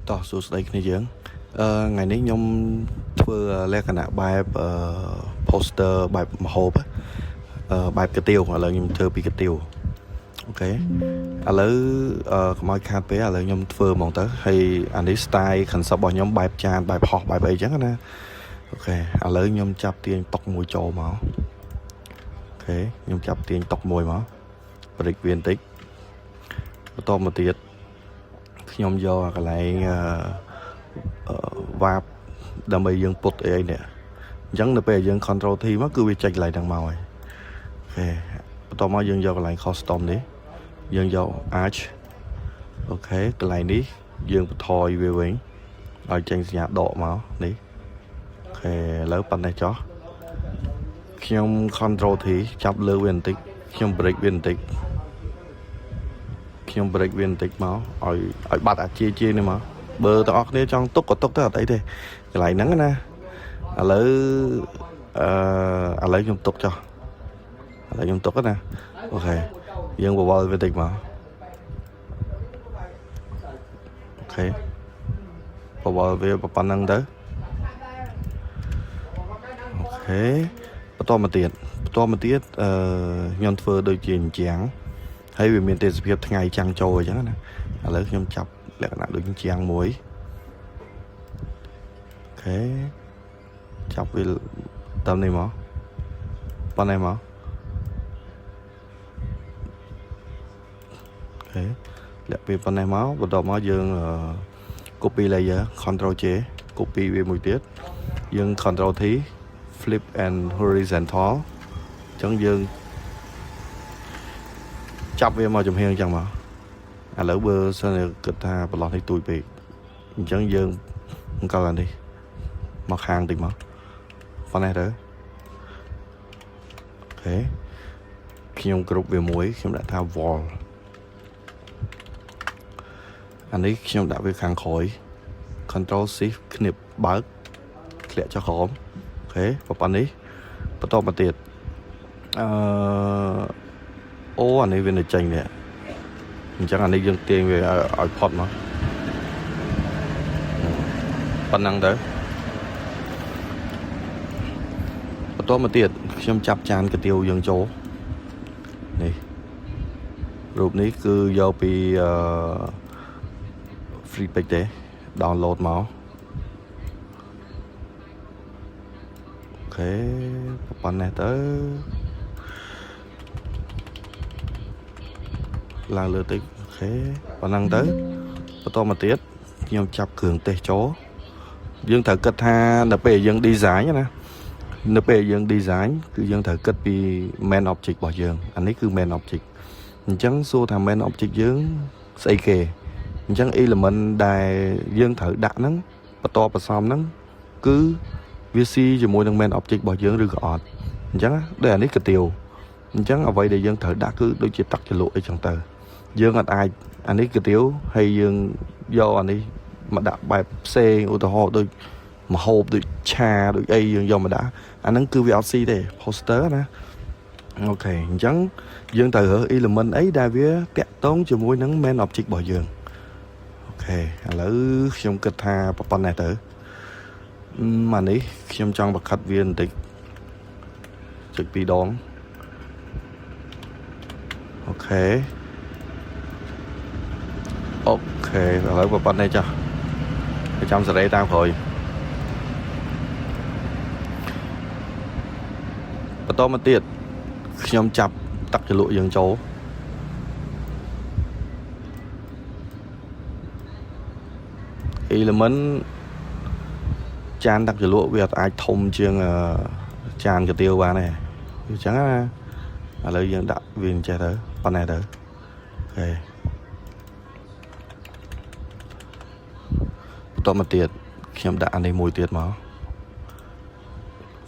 តោះសួស្តីគ្នាយើងថ្ងៃនេះខ្ញុំធ្វើលក្ខណៈបែបposter បែបម្ហូបបែបកាទៀវឥឡូវខ្ញុំធ្វើពីកាទៀវ OK ឥឡូវកុំឲ្យខាតពេលឥឡូវខ្ញុំធ្វើហ្មងទៅហើយអានេះ style concept របស់ខ្ញុំបែបចានបែបហោះបែបអីចឹងណា OK ឥឡូវខ្ញុំចាប់ទាញតុកមួយចូលមក OK ខ្ញុំចាប់ទាញតុកមួយមកបរិចវាបន្តិចបន្តមកទៀតខ្ញុំយកអាកន្លែងwarp ដើម្បីយើងពុតអីអីនេះអញ្ចឹងនៅពេលយើង control T មកគឺវាចេញកន្លែងហ្នឹងមកហើយ OK បន្ទាប់មកយើងយកកន្លែង custom នេះយើងយក arc OK កន្លែងនេះយើងបន្ថយវាវិញឲ្យចេញសញ្ញាដកមកនេះ OK ឥឡូវប៉ុណ្ណេះចុះខ្ញុំ control T ចាប់លើវាបន្តិចខ្ញុំ break វាបន្តិចខ្ញុំ break វាបន្តិចមកឲ្យបាត់អាជាជានេះមកបើទាំងអស់គ្នាចង់ទុកក៏ទុកទៅអត់អីទេកន្លែងហ្នឹងណាឥឡូវឥឡូវខ្ញុំទុកចុះឥឡូវខ្ញុំទុកណា OK យើងបវល់វាបន្តិចមក OK បវល់វាប៉ុណ្្នឹងទៅ OK បន្តមកទៀតបន្តមកទៀតខ្ញុំធ្វើដូចជាអញ្ចាំងហើយវាមានទេសភាពថ្ងៃចាំងចូលអញ្ចឹងណាឥឡូវខ្ញុំចាប់លក្ខណៈដូចអញ្ចាំងមួយ OK ចាប់វាតាមនេះមកប៉ុណ្ណេះមក OK លាក់វាប៉ុណ្ណេះមកបន្ទាប់មកយើង copy layer control J copy វាមួយទៀតយើង control T flip and horizontal អញ្ចឹងយើងចាប់វាមកចំហៀងអញ្ចឹងមកឥឡូវបើសិនជាគិតថាប្រឡោះនេះទូចពេកអញ្ចឹងយើងអង្គលអានេះមកខាងតិចមកប៉ុណ្ណេះទៅ OK ខ្ញុំគ្រប់វាមួយខ្ញុំដាក់ថា wall អានេះខ្ញុំដាក់វាខាងក្រោយ control shift ឃ្នៀបបើកធ្លាក់ចុះក្រោម OK ប៉ុណ្ណេះបន្តមកទៀតអូអានេះវានៅចេញនេះអញ្ចឹងអានេះយើងទាញវាឲ្យផុតមកប៉ុណ្ណឹងទៅបន្តមកទៀតខ្ញុំចាប់ចានកាទៀវយើងចូលនេះរូបនេះគឺយកពីFreepik ទេ download មក OK ប៉ុណ្ណេះទៅឡើងលើតិច OK ប៉ុណ្ណឹងទៅបន្តមកទៀតខ្ញុំចាប់គ្រឿងទេសចូលយើងត្រូវគិតថានៅពេលយើង design ណានៅពេលយើង design គឺយើងត្រូវគិតពី main object របស់យើងអានេះគឺ main object អញ្ចឹងសួរថា main object យើងស្អីគេអញ្ចឹង element ដែលយើងត្រូវដាក់ហ្នឹងបន្តបន្សំហ្នឹងគឺវាស៊ីជាមួយនឹង main object របស់យើងឬក៏អត់អញ្ចឹងដូចអានេះកាទៀវអញ្ចឹងអ្វីដែលយើងត្រូវដាក់គឺដូចជាទឹកជ្រលក់អីចឹងទៅយើងអត់អាចអានេះកាទៀវហើយយើងយកអានេះមកដាក់បែបផ្សេងឧទាហរណ៍ដូចម្ហូបដូចឆាដូចអីយើងយកមកដាក់អាហ្នឹងគឺវាអត់ស៊ីទេ poster ណា OK អញ្ចឹងយើងត្រូវរើស element អីដែលវាតាក់ទងជាមួយនឹង main object របស់យើង OK ឥឡូវខ្ញុំគិតថាប៉ុណ្ណេះទៅអានេះខ្ញុំចង់បង្ខិតវាបន្តិចចុចពីរដង OK OK ឥឡូវប៉ុណ្ណេះចាស់ចាំសេរីតាមក្រោយបន្តមកទៀតខ្ញុំចាប់ទឹកជ្រលក់យើងចូល element ចានទឹកជ្រលក់វាអត់អាចធំជាងចានកាទៀវបានទេអញ្ចឹងណាឥឡូវយើងដាក់វាអញ្ចេះទៅប៉ុណ្ណេះទៅ OK បន្តមកទៀតខ្ញុំដាក់អានេះមួយទៀតមក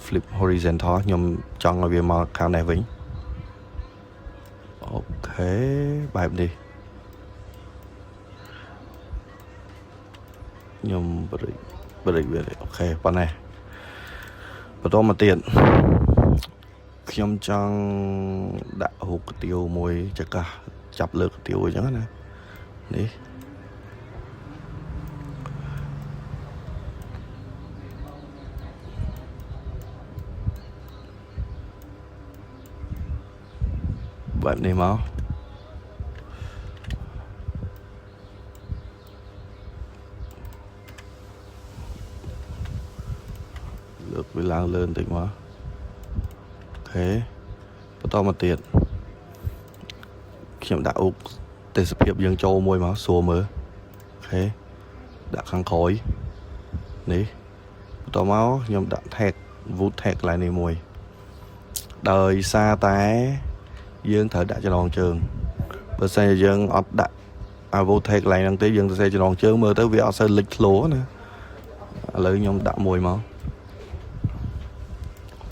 flip horizontal ខ្ញុំចង់ឲ្យវាមកខាងនេះវិញ OK បែបនេះខ្ញុំបរិបរិវា OK ប៉ុណ្ណេះបន្តមកទៀតខ្ញុំចង់ដាក់រូបកាទៀវមួយចកាសចាប់លើកាទៀវអញ្ចឹងណានេះ បែបនេះមកលើកវាឡើងលើបន្តិចមក OK បន្តមកទៀតខ្ញុំដាក់អុកទេសភាពយើងចូលមួយមកស្រួលមើល OK ដាក់ខាងក្រោយនេះបន្តមកខ្ញុំដាក់ tag wood tag កន្លែងនេះមួយដោយសារតែយើងត្រូវដាក់ចំណងជើងបើសិនជាយើងអត់ដាក់អា wood tag កន្លែងហ្នឹងទេយើងសរសេរចំណងជើងមើលទៅវាអត់សូវលេចធ្លោណាឥឡូវខ្ញុំដាក់មួយមក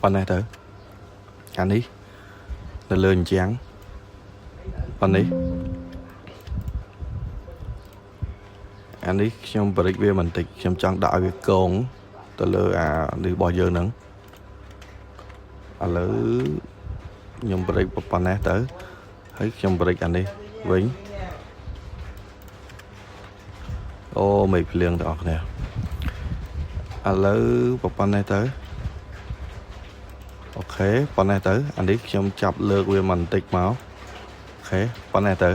ប៉ុណ្ណេះទៅអានេះនៅលើអញ្ចាំងប៉ុណ្នេះអានេះខ្ញុំបរិចវាបន្តិចខ្ញុំចង់ដាក់ឲ្យវាកងទៅលើអានេះរបស់យើងហ្នឹងឥឡូវខ្ញុំបរិចប៉ុណ្ណេះទៅហើយខ្ញុំបរិចអានេះវិញអូមេឃភ្លៀងទាំងអស់គ្នាឥឡូវប៉ុណ្ណេះទៅ OK ប៉ុណ្ណេះទៅអានេះខ្ញុំចាប់លើកវាបន្តិចមក OK ប៉ុណ្ណេះទៅ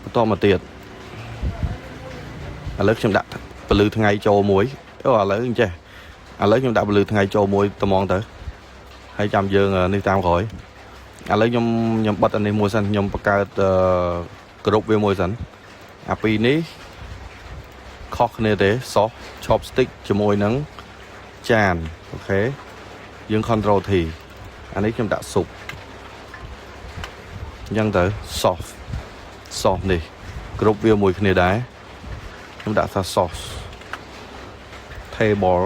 បន្តមកទៀតឥឡូវខ្ញុំដាក់ពលឺថ្ងៃចូលមួយអូឥឡូវអញ្ចេះឥឡូវខ្ញុំដាក់ពលឺថ្ងៃចូលមួយត្មងទៅហើយចាំយើងនេះតាមក្រោយឥឡូវខ្ញុំខ្ញុំបិទអានេះមួយសិនខ្ញុំបង្កើតគ្រប់វាមួយសិនអាពីរនេះខុសគ្នាទេសោះ chopstick ជាមួយនឹងចាន OK យើង control T អានេះខ្ញុំដាក់ស៊ុបអញ្ចឹងទៅ soft soft នេះគ្រប់វាមួយគ្នាដែរខ្ញុំដាក់ថា sauce table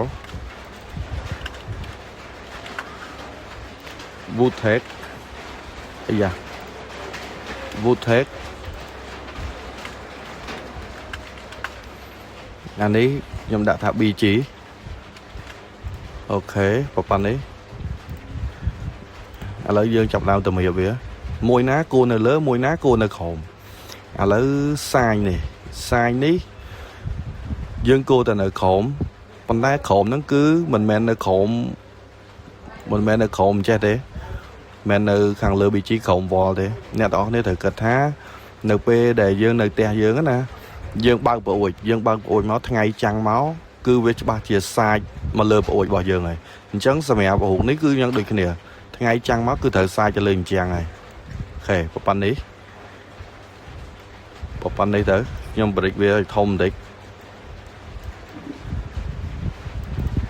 wood tag អាយ៉ា wood tag អានេះខ្ញុំដាក់ថា BG OK ប៉ុណ្ណេះឥឡូវយើងចាប់ដើមទៅរៀបវា មួយណាគួរនៅលើមួយណាគួរនៅក្រោមឥឡូវ sign នេះ sign នេះយើងគួរតែនៅក្រោមប៉ុន្តែក្រោមហ្នឹងគឺមិនមែននៅក្រោមមិនមែននៅក្រោមចេះទេមិននៅខាងលើ BG ក្រោម wall ទេអ្នកទាំងអស់គ្នាត្រូវគិតថានៅពេលដែលយើងនៅផ្ទះយើងណាយើងបើកប្អួយយើងបើកប្អួយមកថ្ងៃចាំងមកគឺវាច្បាស់ជាសាចមកលើប្អួយរបស់យើងហើយអញ្ចឹងសម្រាប់រូបនេះគឺយ៉ាងដូចគ្នាថ្ងៃចាំងមកគឺត្រូវសាចទៅលើអញ្ចឹងហើយ OK ប៉ុណ្ណេះប៉ុណ្ណេះទៅខ្ញុំបរិចវាឲ្យធំបន្តិច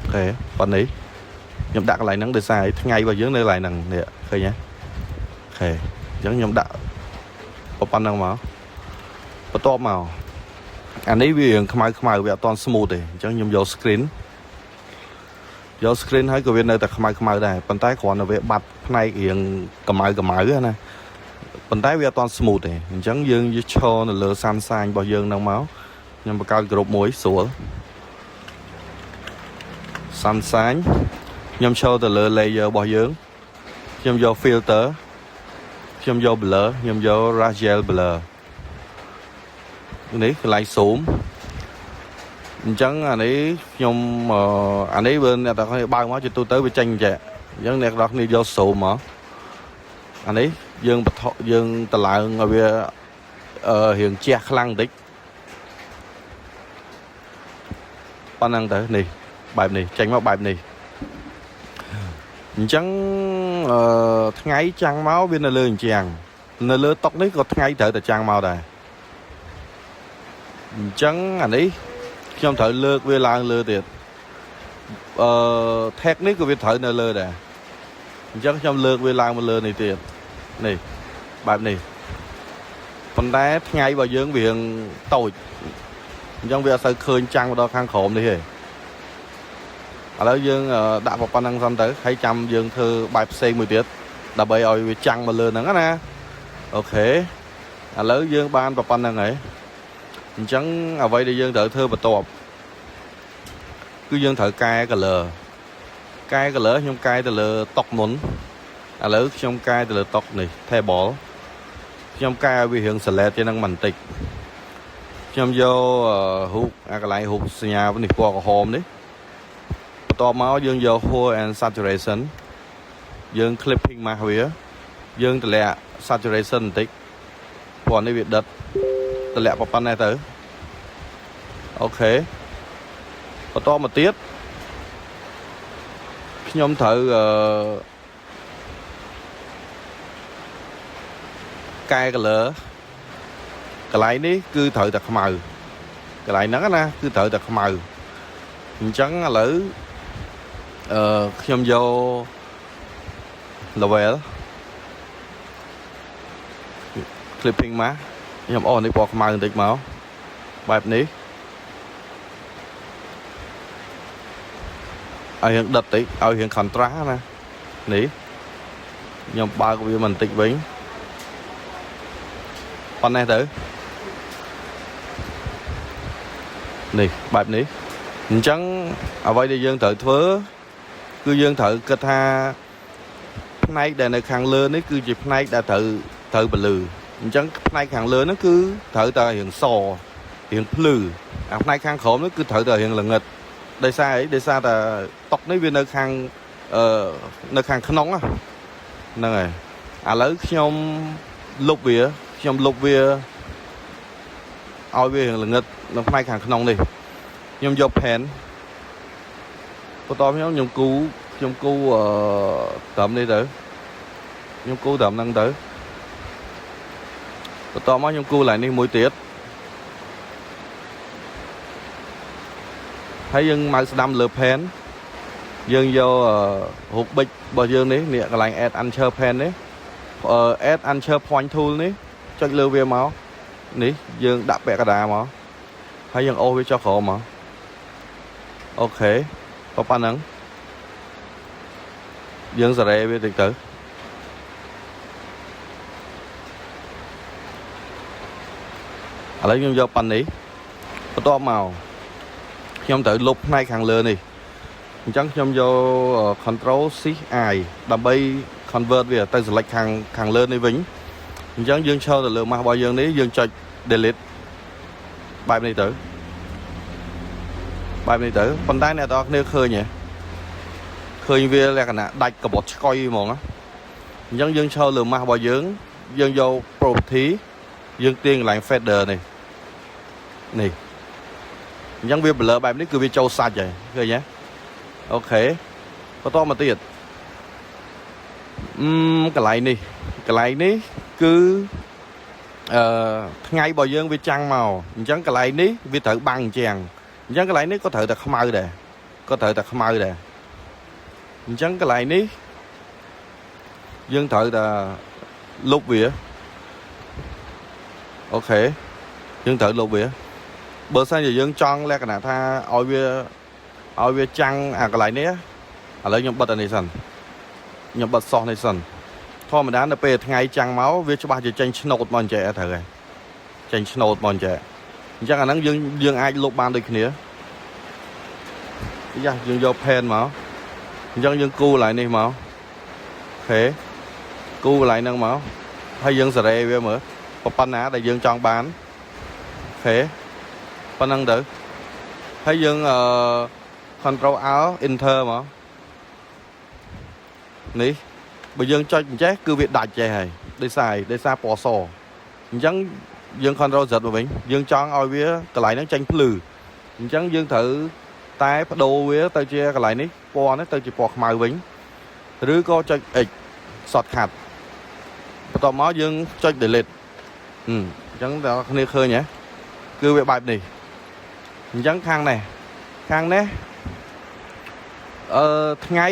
OK ប៉ុណ្ណេះខ្ញុំដាក់កន្លែងហ្នឹងដោយសារថ្ងៃរបស់យើងនៅកន្លែងហ្នឹងនេះឃើញទេ OK អញ្ចឹងខ្ញុំដាក់ប៉ុណ្ណឹងមកបន្ទាប់មកអានេះវារៀងខ្មៅខ្មៅវាអត់ទាន់ smooth ទេអញ្ចឹងខ្ញុំយក screen យក screen ហើយក៏វានៅតែខ្មៅខ្មៅដែរប៉ុន្តែគ្រាន់តែវាបាត់ផ្នែករៀងកម្ៅកម្ៅណាប៉ុន្តែវាអត់ទាន់ smooth ទេអញ្ចឹងយើងយកឈរនៅលើsun sign របស់យើងហ្នឹងមកខ្ញុំបង្កើតក្រុមមួយស្រួល sun sign ខ្ញុំឈរទៅលើ layer របស់យើងខ្ញុំយក filter ខ្ញុំយក blur ខ្ញុំយក radial blur នេះកន្លែង zoom អញ្ចឹងអានេះខ្ញុំអានេះបើអ្នកទាំងគ្នាបើកមកជាទូទៅវាចេញអញ្ចឹងអញ្ចឹងអ្នកទាំងគ្នាយក zoom មកអានេះយើងបថយើងតឡើងឲ្យវាអឺរៀងជះខ្លាំងបន្តិចប៉ុណ្ណឹងទៅនេះបែបនេះចេញមកបែបនេះអញ្ចឹងអឺថ្ងៃចាំងមកវានៅលើអញ្ចឹងនៅលើតុនេះក៏ថ្ងៃត្រូវតែចាំងមកដែរអញ្ចឹងអានេះខ្ញុំត្រូវលើកវាឡើងលើទៀតអឺ tag នេះក៏វាត្រូវនៅលើដែរអញ្ចឹងខ្ញុំលើកវាឡើងមកលើនេះទៀតនេះបែបនេះប៉ុន្តែថ្ងៃរបស់យើងវារៀងតូចអញ្ចឹងវាអត់សូវឃើញចាំងមកដល់ខាងក្រោមនេះទេឥឡូវយើងដាក់ប៉ុណ្្នឹងសិនទៅហើយចាំយើងធ្វើបែបផ្សេងមួយទៀតដើម្បីឲ្យវាចាំងមកលើហ្នឹងណា OK ឥឡូវយើងបានប៉ុណ្្នឹងហើយអញ្ចឹងអ្វីដែលយើងត្រូវធ្វើបន្ទាប់គឺយើងត្រូវកែ color កែ color ខ្ញុំកែទៅលើតុមុនឥឡូវខ្ញុំកែទៅលើតុនេះ table ខ្ញុំកែឲ្យវារៀង select ជាងនឹងបន្តិចខ្ញុំយករូបអាកន្លែងរូបសញ្ញានេះពណ៌ក្រហមនេះប បន្ទាប់មកយើងយក hue and saturation យើង clipping mask វាយើងតម្លាក់ saturation បន្តិចព្រោះនេះវាដិតតម្លាក់ប៉ុណ្ណេះទៅOK បន្តមកទៀតខ្ញុំត្រូវអឺកែ color កន្លែងនេះគឺត្រូវតែខ្មៅកន្លែងហ្នឹងណាគឺត្រូវតែខ្មៅអញ្ចឹងឥឡូវអឺខ្ញុំយក level clipping មកខ្ញុំអូសនេះពណ៌ខ្មៅបន្តិចមកបែបនេះឲ្យរៀងដិតតិចឲ្យរៀង contrast ណានេះខ្ញុំបើកវាបន្តិចវិញប៉ុណ្ណេះទៅនេះបែបនេះអញ្ចឹងអ្វីដែលយើងត្រូវធ្វើគឺយើងត្រូវគិតថាផ្នែកដែលនៅខាងលើនេះគឺជាផ្នែកដែលត្រូវត្រូវពន្លឺអញ្ចឹងផ្នែកខាងលើហ្នឹងគឺត្រូវតែរៀងសរៀងភ្លឺអាផ្នែកខាងក្រោមនេះគឺត្រូវតែរៀងល្ងិតដោយសារអីដោយសារតែតុកនេះវានៅខាងអឺនៅខាងក្នុងហ្នឹងហើយឥឡូវខ្ញុំលុបវាខ្ញុំលុបវាឲ្យវារៀងល្ងិតនៅផ្នែកខាងក្នុងនេះខ្ញុំយក pen បន្ទាប់ខ្ញុំខ្ញុំគូខ្ញុំគូអឺត្រឹមនេះទៅខ្ញុំគូត្រឹមហ្នឹងទៅបន្ទាប់មកខ្ញុំគូឡើងនេះមួយទៀតហើយយើង mouse ស្ដាំលើ pen យើងយករូបប៊ិចរបស់យើងនេះនេះកន្លែង add anchor pen នេះ add anchor point tool នេះចុចលើវាមកនេះយើងដាក់ពាក់កណ្ដាលមកហើយយើងអូសវាចុះក្រោមមក OK ប៉ុណ្ណឹងយើងសារ៉េវាតិចទៅឥឡូវខ្ញុំយកប៉ុណ្នេះបន្ទាប់មកខ្ញុំត្រូវលុបផ្នែកខាងលើនេះអញ្ចឹងខ្ញុំយក control shift I ដើម្បី convert វាទៅ select ខាងខាងលើនេះវិញអញ្ចឹងយើងឈរទៅលើ mask របស់យើងនេះយើងចុច delete បែបនេះទៅបែបនេះទៅប៉ុន្តែអ្នកទាំងអស់គ្នាឃើញទេឃើញវាលក្ខណៈដាច់កបត់ឆ្កុយហ្មងណាអញ្ចឹងយើងឈរលើ mask របស់យើងយើងយក property យើងទាញកន្លែង feather នេះនេះអញ្ចឹងវា blur បែបនេះគឺវាចូលសាច់ហើយឃើញទេOK បន្តមកទៀតអឺកន្លែងនេះកន្លែងនេះគឺអឺថ្ងៃរបស់យើងវាចាំងមកអញ្ចឹងកន្លែងនេះវាត្រូវបាំងជាងអញ្ចឹងកន្លែងនេះក៏ត្រូវតែខ្មៅដែរក៏ត្រូវតែខ្មៅដែរអញ្ចឹងកន្លែងនេះយើងត្រូវតែលុបវាOK យើងត្រូវលុបវាបើសិនជាយើងចង់លក្ខណៈថាឲ្យវាឲ្យវាចាំងអាកន្លែងនេះឥឡូវខ្ញុំបិទអានេះសិនខ្ញុំបិទសោះនេះសិនធម្មតានៅពេលថ្ងៃចាំងមកវាច្បាស់ជាចេញឆ្នោតមកអញ្ចេះត្រូវហើយចេញឆ្នោតមកអញ្ចេះអញ្ចឹងអាហ្នឹងយើងយើងអាចលុបបានដូចគ្នាយ៉ាយើងយក pen មកអញ្ចឹងយើងគូកន្លែងនេះមក OK គូកន្លែងហ្នឹងមកហើយយើងសារ៉េវាមើលប៉ុណ្ណាដែលយើងចង់បាន OK ប៉ុណ្ណឹងទៅហើយយើងអឺ control alt enter មកនេះបើយើងចុចអញ្ចេះគឺវាដាច់ចេះហើយដោយសារអីដោយសារពណ៌សអញ្ចឹងយើង control Z មកវិញយើងចង់ឲ្យវាកន្លែងហ្នឹងចេញភ្លឺអញ្ចឹងយើងត្រូវតែបដូរវាទៅជាកន្លែងនេះពណ៌នេះទៅជាពណ៌ខ្មៅវិញឬក៏ចុច X shortcut បន្ទាប់មកយើងចុច delete អញ្ចឹងតើគ្នាឃើញហ៎គឺវាបែបនេះអញ្ចឹងខាងនេះខាងនេះអឺថ្ងៃ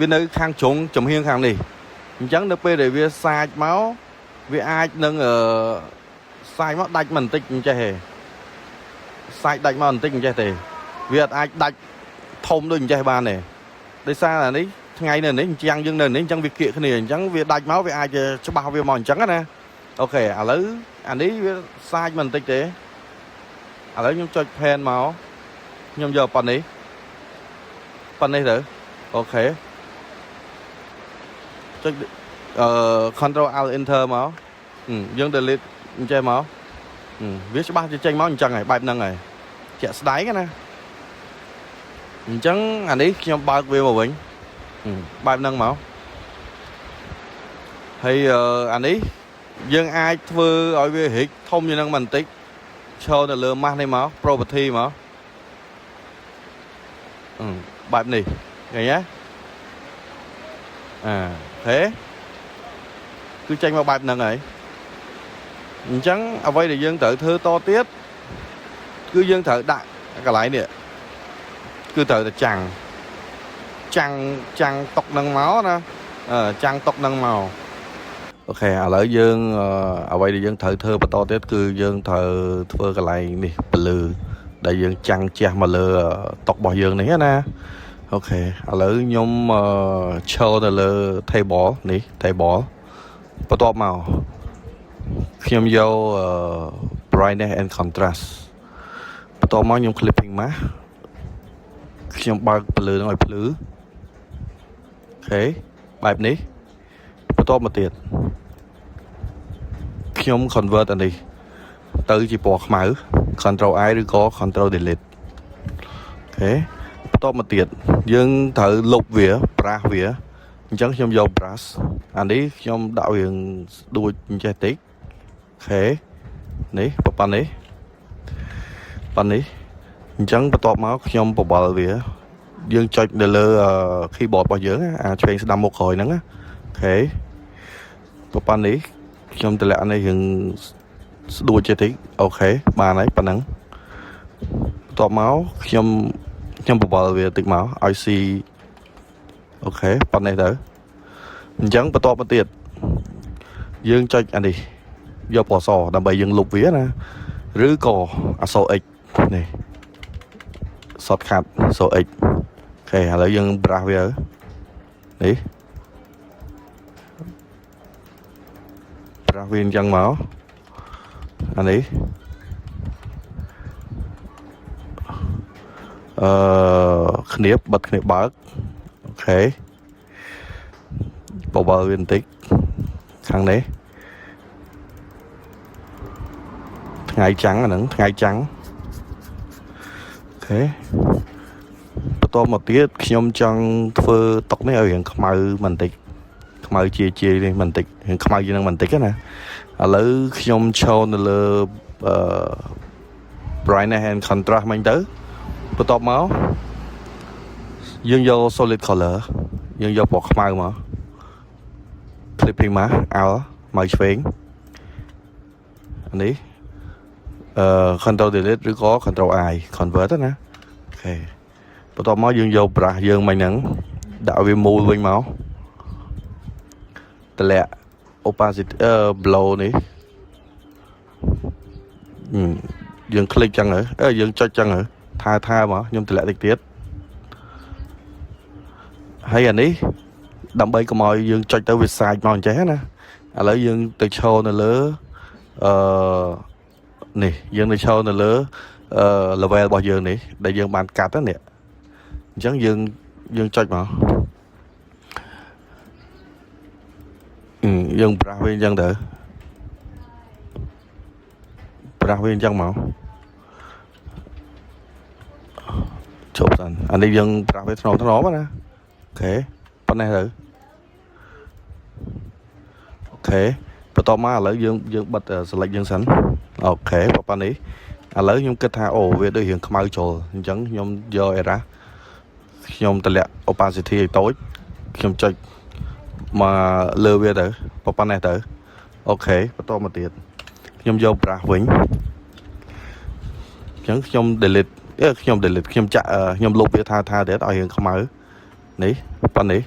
វានៅខាងជ្រុងចំហៀងខាងនេះអញ្ចឹងនៅពេលដែលវាសាចមកវាអាចនឹងអឺសាចមកដាច់មិនបន្តិចអញ្ចេះទេសាចដាច់មកបន្តិចអញ្ចេះទេវាអត់អាចដាច់ធំដូចអញ្ចេះបានទេដោយសារអានេះថ្ងៃនៅនេះអញ្ចឹងយើងនៅនេះអញ្ចឹងវាគៀកគ្នាអញ្ចឹងវាដាច់មកវាអាចច្បាស់វាមកអញ្ចឹងណាOK ឥឡូវអានេះវាសាចមិនបន្តិចទេឥឡូវខ្ញុំចុច pen មកខ្ញុំយកប៉ុណ្នេះប៉ុណ្នេះទៅOK ចុចអឺ control alt enter មកយើង delete អញ្ចេះមកវាច្បាស់ជាចេញមកអញ្ចឹងហើយបែបហ្នឹងហើយជាក់ស្ដែងណា អញ្ចឹងអានេះខ្ញុំបើកវាមកវិញបែបហ្នឹងមកហើយអានេះយើងអាចធ្វើឲ្យវារិចធំជាងនឹងបន្តិចឈរនៅលើម៉ាស់នេះមក property មកអឺបែបនេះឃើញទេអាហេគឺចេញមកបែបហ្នឹងហើយអញ្ចឹងអ្វីដែលយើងត្រូវធ្វើតទៀតគឺយើងត្រូវដាក់កន្លែងនេះគឺត្រូវតែចាំងចាំងចាំងតុកនឹងមកណាអឺចាំងតុកនឹងមក OK ឥឡូវយើងអ្វីដែលយើងត្រូវធ្វើបន្តទៀតគឺយើងត្រូវធ្វើកន្លែងនេះពលឺដែលយើងចាំងជះមកលើតុរបស់យើងនេះណា OK ឥឡូវខ្ញុំឈរទៅលើ table នេះ table បន្ទាប់មកខ្ញុំយក brightness and contrast បន្ទាប់មកខ្ញុំ clipping mask ខ្ញុំបើកពលឺនឹងឲ្យភ្លឺ OK បែបនេះបន្ទាប់មកទៀតខ្ញុំ convert អានេះទៅជាពណ៌ខ្មៅ control I ឬក៏ control delete OK បន្ទាប់មកទៀតយើងត្រូវលុបវា brush វាអញ្ចឹងខ្ញុំយក brush អានេះខ្ញុំដាក់វាស្ដួចអញ្ចេះតិច OK នេះប៉ុណ្ណេះប៉ុណ្នេះអញ្ចឹងបន្ទាប់មកខ្ញុំបបល់វាយើងចុចនៅលើ keyboard របស់យើងអាឆ្វេងស្ដាំមុខក្រោយហ្នឹងណា OK ប៉ុណ្ណេះខ្ញុំតម្លាក់នេះរឿងស្ដួចចេះតិច OK បានហើយប៉ុណ្ណឹងបន្ទាប់មកខ្ញុំខ្ញុំបបល់វាតិចមកឲ្យស៊ី OK ប៉ុណ្ណេះទៅអញ្ចឹងបន្ទាប់មកទៀតយើងចុចអានេះយកពណ៌សដើម្បីយើងលុបវាណាឬក៏អក្សរ X នេះ shortcut អក្សរ X OK ឥឡូវយើង brush វានេះ brush វាអញ្ចឹងមកអានេះអឺគ្នាបបិទគ្នាបបើក OK បបល់វាបន្តិចខាងនេះថ្ងៃចាំងអាហ្នឹងថ្ងៃចាំង OK បន្ទាប់មកទៀតខ្ញុំចង់ធ្វើតុនេះឲ្យរាងខ្មៅបន្តិចខ្មៅជាជានេះបន្តិចរាងខ្មៅជាងនឹងបន្តិចណាឥឡូវខ្ញុំឈរនៅលើអឺ brightness and contrast មិញទៅបន្ទាប់មកយើងយក solid color យើងយកពណ៌ខ្មៅមក clipping មកអោមកឆ្វេងអានេះអឺ control delete ឬក៏ control I convert ណា OK បន្ទាប់មកយើងយក brush យើងមិញហ្នឹងដាក់វាមូលវិញមកតម្លាក់ opacity អឺ blur នេះយើង click ចឹងហ៎អឺយើងចុចចឹងហ៎ថើថើមកខ្ញុំតម្លាក់តិចទៀតហើយអានេះដើម្បីកុំឲ្យយើងចុចទៅវាសាចមកអញ្ចេះណាឥឡូវយើងទៅឈរនៅលើអឺនេះយើងទៅឈរនៅលើអឺ level របស់យើងនេះដែលយើងបានកាត់ហ្នឹងនេះអញ្ចឹងយើងយើងចុចមកយើង brush វាអញ្ចឹងទៅ brush វាអញ្ចឹងមកជប់សិនអានេះយើង brush វាថ្នមថ្នមណា OK ប៉ុណ្ណេះទៅ OK បន្ទាប់មកឥឡូវយើងយើងបិទ select យើងសិន OK ប៉ុណ្ណេះឥឡូវខ្ញុំគិតថាអូវាដូចរៀងខ្មៅចូលអញ្ចឹងខ្ញុំយក erase ខ្ញុំតម្លាក់ opacity ឲ្យតូចខ្ញុំចុចមកលើវាទៅប៉ុណ្ណេះទៅ OK បន្តមកទៀតខ្ញុំយក brush វិញអញ្ចឹងខ្ញុំ delete អឺខ្ញុំ delete ខ្ញុំចាក់ខ្ញុំលុបវាថាថាទៀតឲ្យរៀងខ្មៅនេះប៉ុណ្ណេះ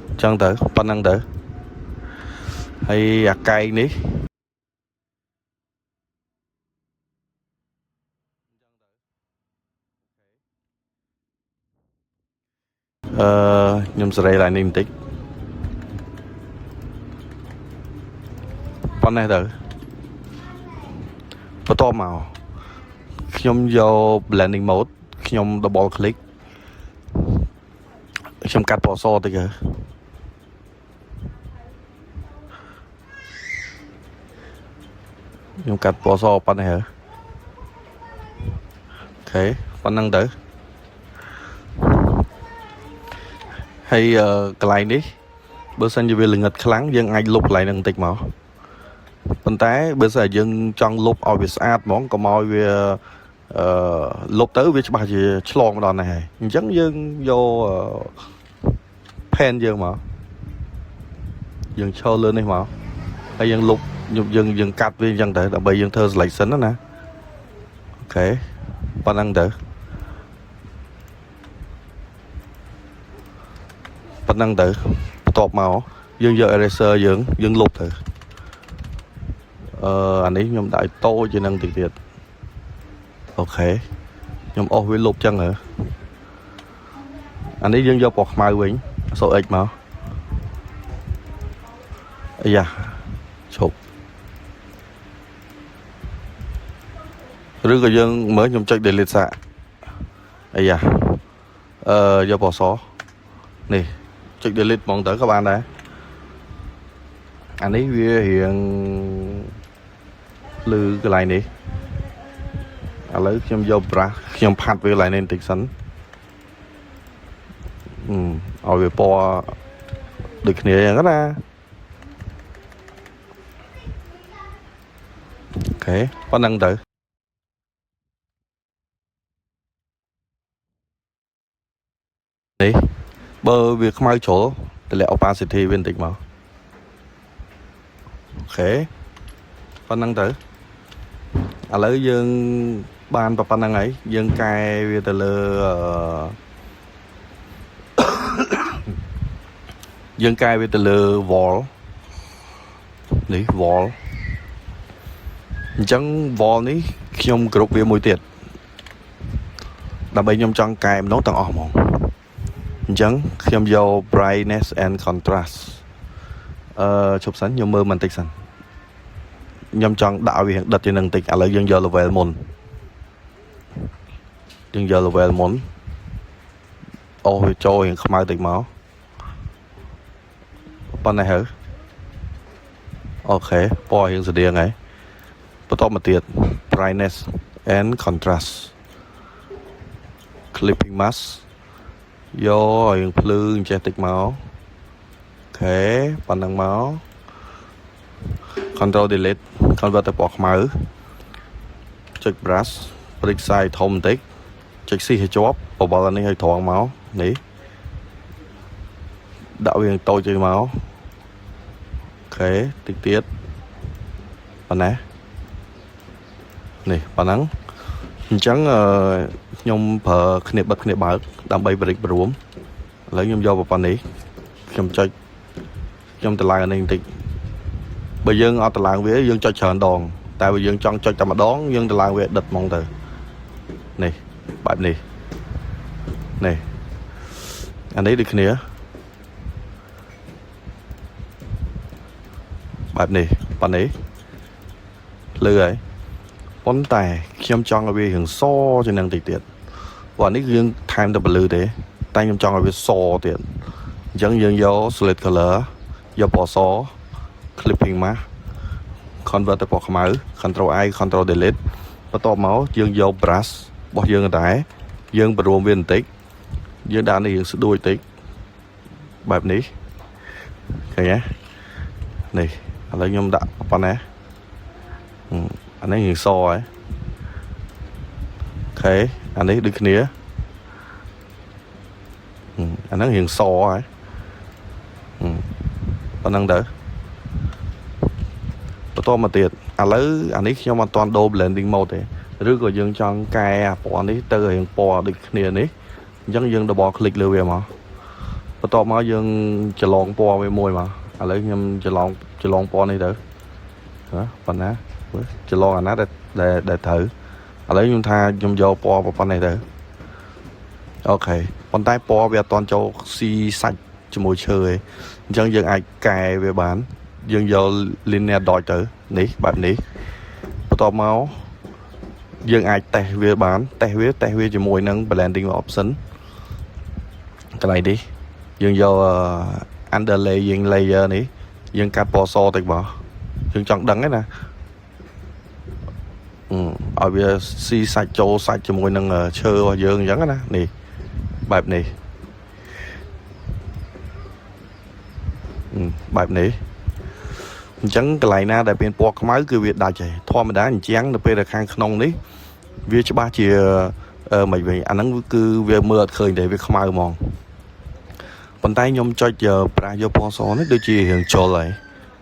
អញ្ចឹងទៅប៉ុណ្ណឹងទៅហើយអាកែងនេះអឺខ្ញុំសេរីឡើងនេះបន្តិចប៉ុណ្ណេះទៅបន្ទាប់មកខ្ញុំយក blending mode ខ្ញុំ double click ខ្ញុំកាត់ពណ៌សតិចហ៎ខ្ញុំកាត់ពណ៌សប៉ុណ្ណេះហ៎ ប៉ុណ្ណឹងទៅហើយកន្លែងនេះបើសិនជាវាល្ងិតខ្លាំងយើងអាចលុបកន្លែងហ្នឹងបន្តិចមកប៉ុន្តែបើសិនជាយើងចង់លុបឲ្យវាស្អាតហ្មងកុំឲ្យវាអឺលុបទៅវាច្បាស់ជាឆ្លងមកដល់នេះហើយអញ្ចឹងយើងយក pen យើងមកយើងឈរលើនេះមកហើយយើងលុបយើងយើងកាត់វាអញ្ចឹងទៅដើម្បីយើងធ្វើ selection ណាណាOK ប៉ុណ្ណឹងទៅប៉ុណ្ណឹងទៅបន្ទាប់មកយើងយក eraser យើងយើងលុបទៅអានេះខ្ញុំដាក់ឲ្យតូចជាងនឹងតិចទៀត OK ខ្ញុំអស់វាលុបចឹងហ៎អានេះយើងយកពណ៌ខ្មៅវិញអក្សរ X មកអាយ៉ាឈប់ឬក៏យើងមើលខ្ញុំចុច delete សាកអាយ៉ាយកពណ៌សនេះចុច delete ហ្មងទៅក៏បានដែរអានេះវារៀងភ្លឺកន្លែងនេះឥឡូវខ្ញុំយក brush ខ្ញុំផាត់វាកន្លែងនេះបន្តិចសិនឲ្យវាពណ៌ដូចគ្នាអញ្ចឹងណាOK ប៉ុណ្ណឹងទៅនេះបើវាខ្មៅជ្រុលតម្លាក់ opacity វាបន្តិចមក OK ប៉ុណ្ណឹងទៅឥឡូវយើងបានប៉ុណ្ណឹងហើយយើងកែវាទៅលើអឺ យើងកែវាទៅលើ wall នេះ wall អញ្ចឹង wall នេះខ្ញុំគ្រប់វាមួយទៀតដើម្បីខ្ញុំចង់កែម្ដងទាំងអស់ហ្មងអញ្ចឹងខ្ញុំយក brightness and contrast ឈប់សិនខ្ញុំមើលបន្តិចសិនខ្ញុំចង់ដាក់ឲ្យវារៀងដិតជាងនឹងបន្តិចឥឡូវយើងយក level មុនយើងយក level មុនអូសវាចូលរៀងខ្មៅតិចមកប៉ុណ្ណេះហើយ OK ពណ៌រៀងស្តៀងហើយបន្តមកទៀត brightness and contrast clipping mask យកឲ្យរៀងភ្លឺអញ្ចេះតិចមក OK ប៉ុណ្ណឹងមក control delete convert ទៅពណ៌ខ្មៅចុច brush ព្រិច size ធំបន្តិចចុច shift ឲ្យជាប់បបល់អានេះឲ្យត្រង់មកនេះដាក់វាតូចជាងមក OK តិចទៀតប៉ុណ្ណេះនេះប៉ុណ្ណឹងអញ្ចឹងអឺខ្ញុំប្រើគ្នាបិទគ្នាបើកដើម្បីបរិចបរួមឥឡូវខ្ញុំយកប៉ុណ្ណេះខ្ញុំចុចខ្ញុំតម្លើងអានេះបន្តិចបើយើងអត់តម្លើងវាយើងចុចច្រើនដង តែបើយើងចង់ចុចតែម្ដងយើងតម្លើងវាដិតហ្មងទៅនេះបែបនេះនេះអានេះដូចគ្នាបែបនេះប៉ុណ្ណេះភ្លឺហើយប៉ុន្តែខ្ញុំចង់ឲ្យវារៀងសជាងនឹងតិចទៀតព្រោះអានេះគឺយើងថែមតែពលឺទេតែខ្ញុំចង់ឲ្យវាសទៀតអញ្ចឹងយើងយក solid color យកពណ៌ស clipping mask convert ទៅពណ៌ខ្មៅ control I control delete បន្ទាប់មកយើងយក brush របស់យើងដែរយើងបរួមវាបន្តិចយើងដាក់នេះយើងស្ដួយបន្តិចបែបនេះឃើញទេនេះឥឡូវខ្ញុំដាក់ប៉ុណ្ណេះអានេះរៀងសហើយ OK អានេះដូចគ្នាអាហ្នឹងរៀងសហើយប៉ុណ្ណឹងទៅបន្តមកទៀតឥឡូវអានេះខ្ញុំអត់ទាន់ដូរ blending mode ទេឬក៏យើងចង់កែអាពណ៌នេះទៅរៀងពណ៌ដូចគ្នានេះអញ្ចឹងយើង double click លើវាមកបន្ទាប់មកយើងច្រឡងពណ៌វាមួយមកឥឡូវខ្ញុំច្រឡងច្រឡងពណ៌នេះទៅហ៎ប៉ុណ្ណាច្រឡងអាណាដែលដែលត្រូវឥឡូវខ្ញុំថាខ្ញុំយកពណ៌ប៉ុណ្ណេះទៅOK ប៉ុន្តែពណ៌វាអត់ទាន់ចូលស៊ីសាច់ជាមួយឈើទេអញ្ចឹងយើងអាចកែវាបានយើងយក linear dodge ទៅនេះបែបនេះបន្ទាប់មកយើងអាចតេស្តវាបានតេស្តវាជាមួយនឹង blending option កន្លែងនេះយើងយក underlaying layer នេះយើងកាត់ពណ៌សតិចមកយើងចង់ដឹងឯណា ឲ្យវាស៊ីសាច់ចូលសាច់ជាមួយនឹងឈើរបស់យើងអញ្ចឹងណានេះបែបនេះបែបនេះអញ្ចឹងកន្លែងណាដែលមានពណ៌ខ្មៅគឺវាដាច់ហើយធម្មតាអញ្ចឹងនៅពេលដែលខាងក្នុងនេះវាច្បាស់ជាអឺមិនវិញអាហ្នឹងគឺវាមើលអត់ឃើញទេវាខ្មៅហ្មងប៉ុន្តែខ្ញុំចុចប្រាស់យកពណ៌សនេះដូចជារៀងជុលហើយ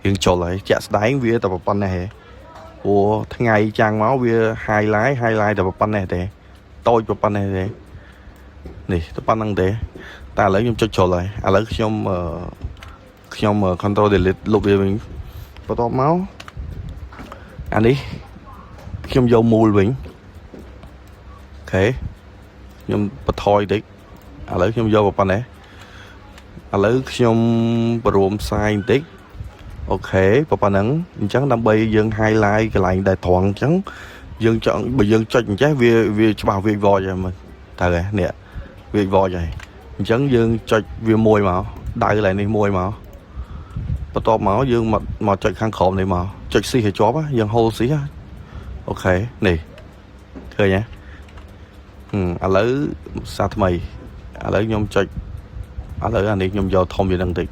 រៀងជុលហើយជាក់ស្ដែងវាតែប៉ុណ្ណេះឯងព្រោះថ្ងៃចាំងមកវា highlight តែប៉ុណ្ណេះទេតូចប៉ុណ្ណេះទេនេះតែប៉ុណ្្នឹងទេតែឥឡូវខ្ញុំចុចជ្រុលហើយឥឡូវខ្ញុំអឺខ្ញុំ control delete លុបវាវិញបន្ទាប់មកអានេះខ្ញុំយកមូលវិញ OK ខ្ញុំបន្ថយតិចឥឡូវខ្ញុំយកប៉ុណ្ណេះឥឡូវខ្ញុំបរួមផ្សាយបន្តិច OK ប៉ុណ្ណឹងអញ្ចឹងដើម្បីយើង highlight កន្លែងដែលត្រង់អញ្ចឹងយើងចង់បើយើងចុចអញ្ចេះវាវាច្បាស់វាវចហើយមើលត្រូវហើយនេះវាវចហើយអញ្ចឹងយើងចុចវាមួយមកដៅកន្លែងនេះមួយមកបន្ទាប់មកយើងមកមកចុចខាងក្រោមនេះមកចុចស៊ីឲ្យជាប់យើង hold ស៊ី OK នេះឃើញទេឥឡូវសាថ្មីឥឡូវខ្ញុំចុចឥឡូវអានេះខ្ញុំយកធំជាងនឹងតិច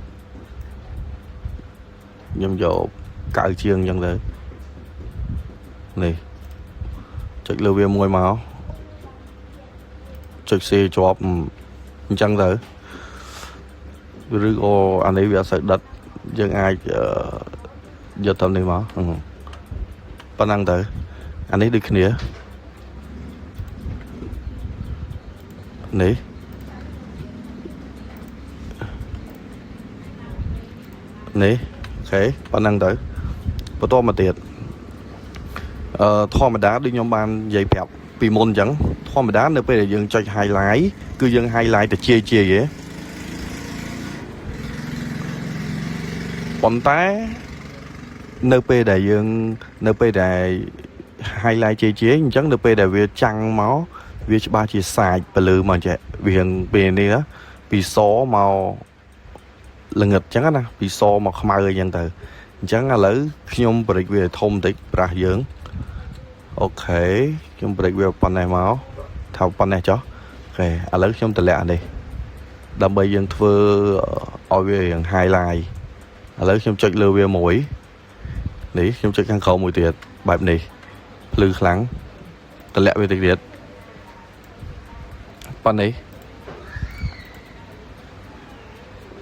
ខ្ញុំយកកៅជាងអញ្ចឹងទៅនេះចុចលើវាមួយមកចុច C ជាប់អញ្ចឹងទៅឬក៏អានេះវាអត់សូវដិតយើងអាចយកទៅនេះមកប៉ុណ្ណឹងទៅអានេះដូចគ្នានេះនេះ OK ប៉ុណ្ណឹងទៅបន្តមកទៀតអឺធម្មតាដូចខ្ញុំបាននិយាយប្រាប់ពីមុនអញ្ចឹងធម្មតានៅពេលដែលយើងចុច highlight គឺយើង highlight ទៅជាជាទេប៉ុន្តែនៅពេលដែលយើងនៅពេលដែល highlight ជាជាអញ្ចឹងនៅពេលដែលវាចាំងមកវាច្បាស់ជាសាចពលឺមកចេះវារៀងពេលនេះណាពីសមកល្ងិតអញ្ចឹងណាពីសមកខ្មៅអីចឹងទៅអញ្ចឹងឥឡូវខ្ញុំបរិចវាឲ្យធំបន្តិចប្រាស់យើង OK ខ្ញុំបរិចវាប៉ុណ្ណេះមកថាប៉ុណ្ណេះចុះ OK ឥឡូវខ្ញុំតម្លាក់អានេះដើម្បីយើងធ្វើឲ្យវារៀង highlight ឥឡូវខ្ញុំចុចលើវាមួយនេះខ្ញុំចុចខាងក្រោមមួយទៀតបែបនេះភ្លឺខ្លាំងតម្លាក់វាតិចទៀតប៉ុណ្នេះ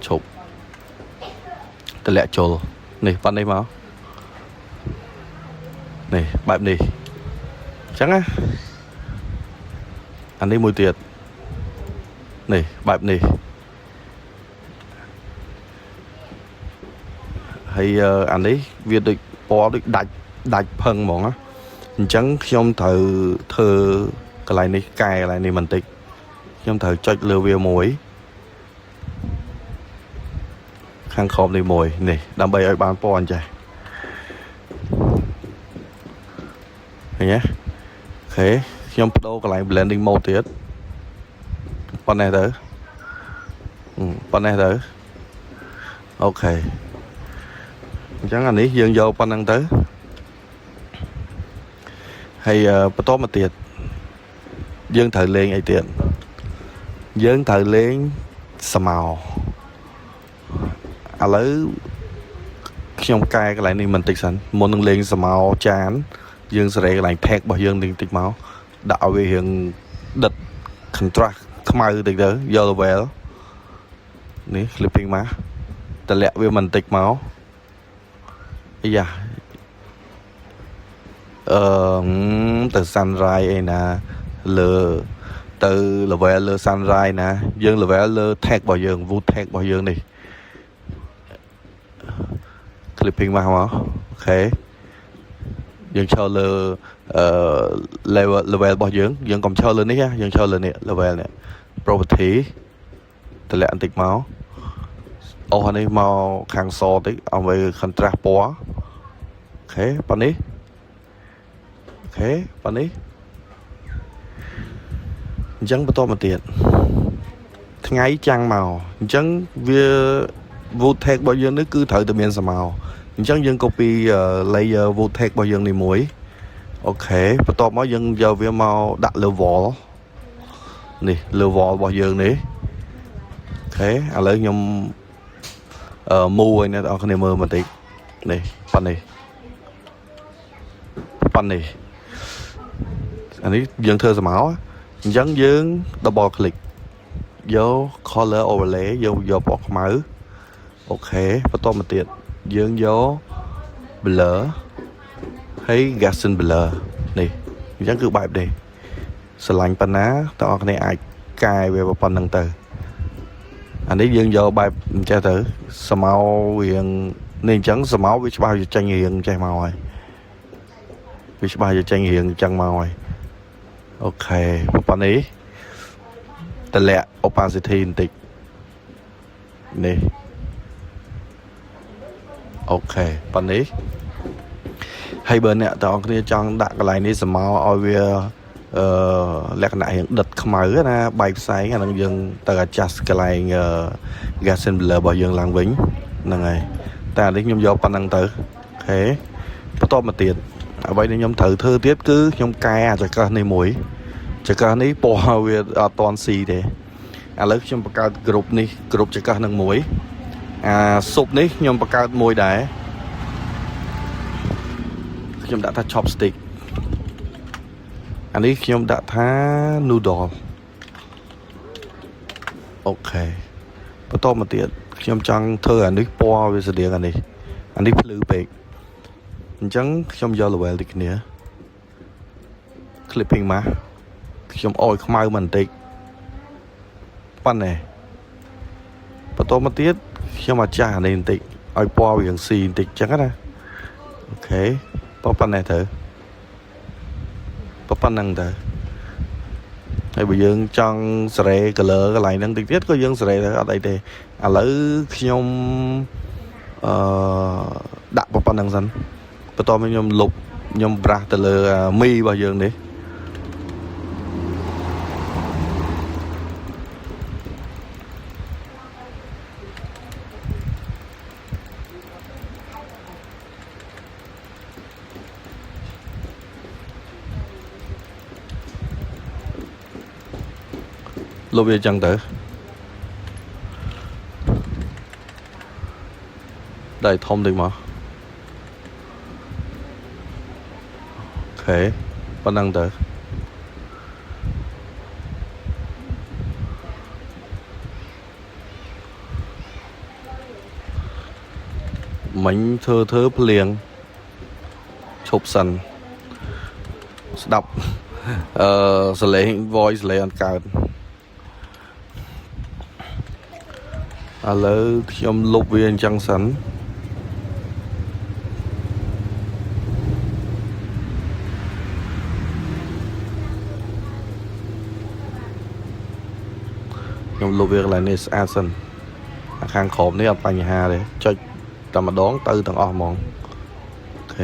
ឈប់តម្លាក់ចូលនេះប៉ុណ្នេះមកនេះបែបនេះអញ្ចឹងណាអានេះមួយទៀតនេះបែបនេះហើយអានេះវាដូចពណ៌ដូចដាច់ដាច់ផឹងហ្មងណាអញ្ចឹងខ្ញុំត្រូវធ្វើកន្លែងនេះកែកន្លែងនេះបន្តិចខ្ញុំត្រូវចុចលើវាមួយខាងក្រោមនេះមួយនេះដើម្បីឲ្យបានពណ៌អញ្ចេះឃើញទេ OK ខ្ញុំបដូរកន្លែង blending mode ទៀតប៉ុណ្ណេះទៅប៉ុណ្ណេះទៅ OK អញ្ចឹងអានេះយើងយកប៉ុណ្្នឹងទៅហើយបន្តមកទៀតយើងត្រូវលេងអីទៀតយើងត្រូវលេងស្មោឥឡូវខ្ញុំកែកន្លែងនេះបន្តិចសិនមុននឹងលេងស្មោចានយើងសេរីកន្លែង tag របស់យើងបន្តិចមកដាក់ឲ្យវារៀងដិត contrast ខ្មៅតិចទៅយក level នេះ clipping មកតម្លាក់វាបន្តិចមកអាយ៉ាអឺទៅ sunrise អីណាលើទៅ level លើ sunrise ណាយើង level លើ tag របស់យើង wood tag របស់យើងនេះ clipping មកមក OK យើងឈរលើអឺ level របស់យើងយើងកុំឈរលើនេះយើងឈរលើនេះ level នេះ property តម្លាក់បន្តិចមកអូសអានេះមកខាងសតិចឲ្យ contrast ពណ៌ OK ប៉ុណ្នេះ OK ប៉ុណ្នេះអញ្ចឹងបន្តមកទៀតថ្ងៃចាំងមកអញ្ចឹងវា wood tag របស់យើងនេះគឺត្រូវតែមានស្រមោលអញ្ចឹងយើង copy layer wood tag របស់យើងនេះមួយ OK បន្ទាប់មកយើងយកវាមកដាក់លើ wall នេះលើ wall របស់យើងនេះ OK ឥឡូវខ្ញុំអឺ move ឲ្យអ្នកទាំងអស់គ្នាមើលបន្តិចនេះប៉ុណ្នេះប៉ុណ្នេះអានេះយើងធ្វើស្រមោលអញ្ចឹងយើង double click យក color overlay យើងយកពណ៌ខ្មៅ OK បន្តមកទៀតយើងយក blur ហើយ Gaussian blur នេះអញ្ចឹងគឺបែបនេះស្រឡាញ់ប៉ុណ្ណាតើអ្នកគ្នាអាចកែវាប៉ុណ្្នឹងទៅអានេះយើងយកបែបអញ្ចេះទៅស្រមោលរៀងនេះអញ្ចឹងស្រមោលវាច្បាស់វាចេញរៀងចេះមកហើយវាច្បាស់វាចេញរៀងអញ្ចឹងមកហើយ OK ប៉ុណ្នេះតម្លាក់ opacity បន្តិចនេះ OK ប៉ុណ្នេះហើយបើអ្នកទាំងអស់គ្នាចង់ដាក់កន្លែងនេះស្រមោលឲ្យវាអឺលក្ខណៈរៀងដិតខ្មៅណាបែកផ្សែងអាហ្នឹងយើងទៅ adjust កន្លែង Gaussian blur របស់យើងឡើងវិញហ្នឹងហើយតែអានេះខ្ញុំយកប៉ុណ្្នឹងទៅ OK បន្តមកទៀតអ្វីដែលខ្ញុំត្រូវធ្វើទៀតគឺខ្ញុំកែអាចង្កឹះនេះមួយចង្កឹះនេះពណ៌វាអត់តន់ស៊ីទេឥឡូវខ្ញុំបង្កើត group នេះ group ចង្កឹះនឹងមួយអាស៊ុបនេះខ្ញុំបង្កើតមួយដែរខ្ញុំដាក់ថា chopstick អានេះខ្ញុំដាក់ថា noodle OK បន្តមកទៀតខ្ញុំចង់ធ្វើអានេះពណ៌វាស្តៀងអានេះអានេះភ្លឺពេកអញ្ចឹងខ្ញុំយក level ដូចគ្នា clipping mask ខ្ញុំអោយខ្មៅបន្តិចប៉ុណ្ណេះបន្តមកទៀតខ្ញុំអាចាស់អានេះបន្តិចឲ្យពណ៌វារៀងស៊ីបន្តិចអញ្ចឹងណា OK ប៉ុណ្ណេះទៅប៉ុណ្ណឹងទៅហើយបើយើងចង់សេរី color កន្លែងហ្នឹងតិចទៀតក៏យើងសេរីទៅអត់អីទេឥឡូវខ្ញុំអឺដាក់ប៉ុណ្ណឹងសិនបន្ទាប់មកខ្ញុំលុបខ្ញុំ brush ទៅលើមីរបស់យើងនេះ លុបវាអញ្ចឹងទៅដៃធំតិចមក OK ប៉ុណ្ណឹងទៅមិញធ្វើធ្វើភ្លៀងឈប់សិនស្ដាប់អឺសលេង voice សលេងអត់កើតឥឡូវខ្ញុំលុបវាអញ្ចឹងសិន ខ្ញុំលុបវាកន្លែងនេះស្អាតសិនអាខាងក្រោមនេះអត់បញ្ហាទេចុចតែម្ដងទៅទាំងអស់ហ្មង OK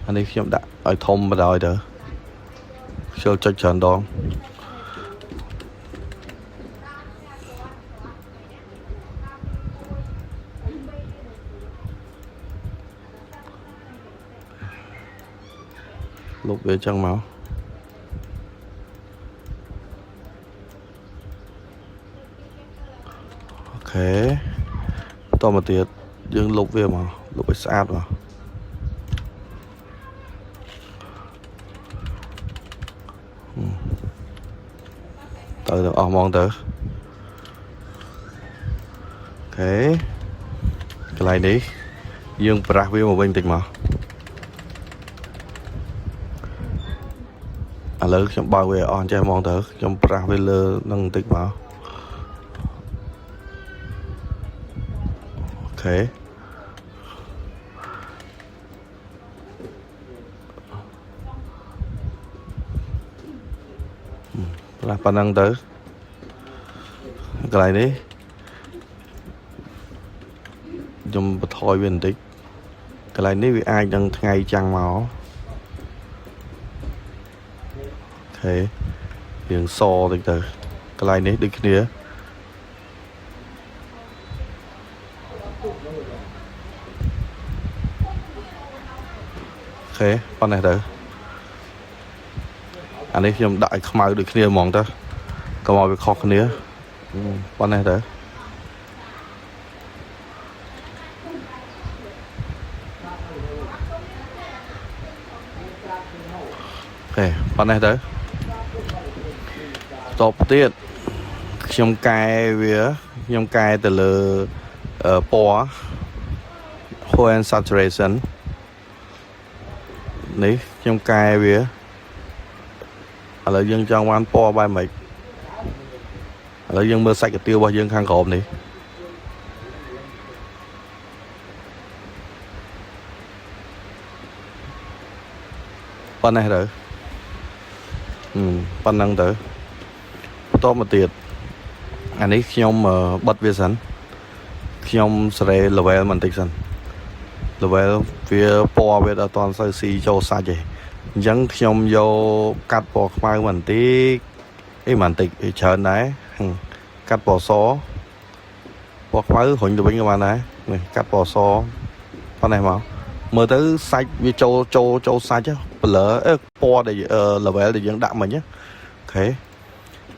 អានេះខ្ញុំដាក់ឲ្យធំបណ្ដោយទៅខ្ជិលចុចច្រើនដងលុបវាចឹងមក OK បន្តមកទៀតយើងលុបវាមកលុបឲ្យស្អាតមកទៅទាំងអស់ហ្មងទៅ OK កន្លែងនេះយើង brush វាមកវិញតិចមកឥឡូវខ្ញុំបើកវាឲ្យអស់ចេះហ្មងទៅខ្ញុំ brush វាលើនឹងបន្តិចមក OK brush ប៉ុណ្ណឹងទៅកន្លែងនេះខ្ញុំបន្ថយវាបន្តិចកន្លែងនេះវាអាចនឹងថ្ងៃចាំងមក OK រៀងសតិចទៅកន្លែងនេះដូចគ្នា OK ប៉ុណ្ណេះទៅអានេះខ្ញុំដាក់ឲ្យខ្មៅដូចគ្នាហ្មងទៅកុំឲ្យវាខុសគ្នាប៉ុណ្ណេះទៅ OK ប៉ុណ្ណេះទៅតបទៀតខ្ញុំកែវាខ្ញុំកែទៅលើអឺពណ៌ hue and saturation នេះខ្ញុំកែវាឥឡូវយើងចង់បានពណ៌បែបម៉េចឥឡូវយើងមើលសាច់កាទៀវរបស់យើងខាងក្រោមនេះប៉ុណ្ណេះទៅហឹមប៉ុណ្ណឹងទៅបន្តមកទៀតអានេះខ្ញុំអឺបិទវាសិនខ្ញុំសេរី level បន្តិចសិន level វាពណ៌វាអត់ទាន់សូវស៊ីចូលសាច់ទេអញ្ចឹងខ្ញុំយកកាត់ពណ៌ខ្មៅបន្តិចអីបន្តិចអីច្រើនដែរហឹមកាត់ពណ៌សពណ៌ខ្មៅរុញទៅវិញក៏បានដែរនេះកាត់ពណ៌សប៉ុណ្ណេះមកមើលទៅសាច់វាចូលចូលចូលសាច់ blur អឺពណ៌ដែល level ដែលយើងដាក់មិញណា OK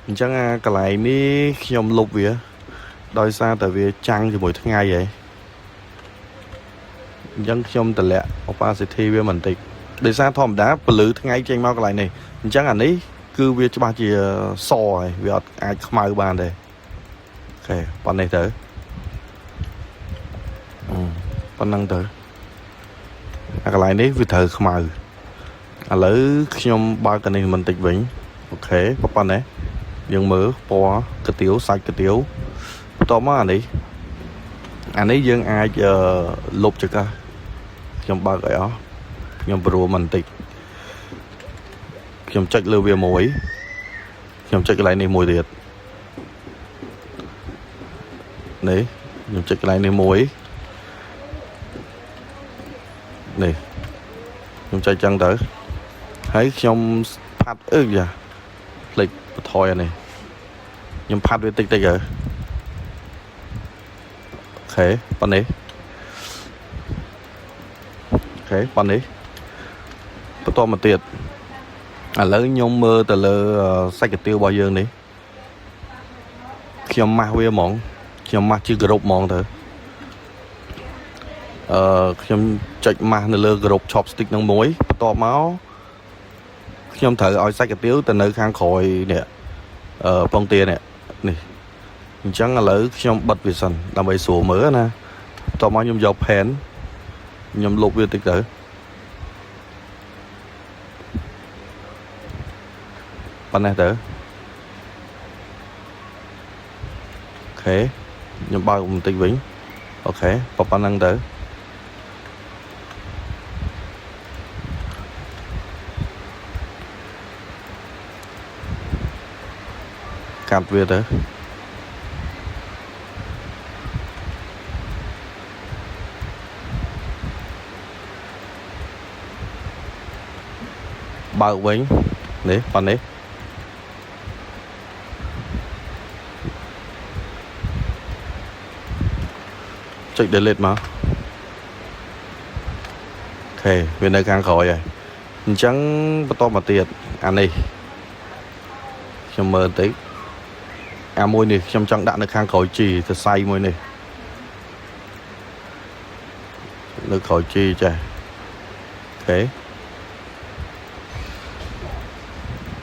អញ្ចឹងអាកន្លែងនេះខ្ញុំលុបវា ដោយសារតែវាចាំងជាមួយថ្ងៃហីអញ្ចឹងខ្ញុំតម្លាក់ opacity វាបន្តិចដោយសារធម្មតាពលឺថ្ងៃចេញមកកន្លែងនេះអញ្ចឹងអានេះគឺវាច្បាស់ជាសហើយវាអត់អាចខ្មៅបានទេ OK ប៉ុណ្ណេះទៅអឺប៉ុណ្ណឹងទៅអាកន្លែងនេះវាត្រូវខ្មៅឥឡូវខ្ញុំបើកអានេះបន្តិចវិញ OK ប៉ុណ្ណេះយើងមើលពណ៌កាទៀវសាច់កាទៀវបន្ទាប់មកអានេះអានេះយើងអាចអឺលុបចង្កឹះខ្ញុំបើកឲ្យអស់ខ្ញុំព្រមបន្តិចខ្ញុំចុចលើវាមួយខ្ញុំចុចកន្លែងនេះមួយទៀតនេះខ្ញុំចុចកន្លែងនេះមួយនេះខ្ញុំចុចចឹងទៅហើយខ្ញុំផាត់អឺយ៉ាភ្លេចបន្ថយអានេះខ្ញុំផាត់វាតិចតិចទៅ OK ប៉ុណ្នេះ OK ប៉ុណ្នេះបន្តមកទៀតឥឡូវខ្ញុំមើលទៅលើសាច់កាទៀវរបស់យើងនេះខ្ញុំម៉ាស់វាហ្មងខ្ញុំម៉ាស់ជាក្រុមហ្មងទៅអឺខ្ញុំចុចម៉ាស់នៅលើក្រុម chopstick នឹងមួយបន្ទាប់មកខ្ញុំត្រូវឲ្យសាច់កាទៀវទៅនៅខាងក្រោយនេះអឺពងទានេះនេះអញ្ចឹងឥឡូវខ្ញុំបិទវាសិនដើម្បីស្រួលមើលណាបន្ទាប់មកខ្ញុំយក pen ខ្ញុំលុបវាតិចទៅប៉ុណ្ណេះទៅ OK ខ្ញុំបើកបន្តិចវិញ OK ប៉ុណ្ណឹងទៅកាត់វាទៅបើកវិញនេះប៉ុណ្នេះចុច delete មក OK វានៅខាងក្រោយហើយអញ្ចឹងបន្តមកទៀតអានេះខ្ញុំមើលបន្តិចអាមួយនេះខ្ញុំចង់ដាក់នៅខាងក្រោយជីសរសៃមួយនេះនៅក្រោយជីចេះ OK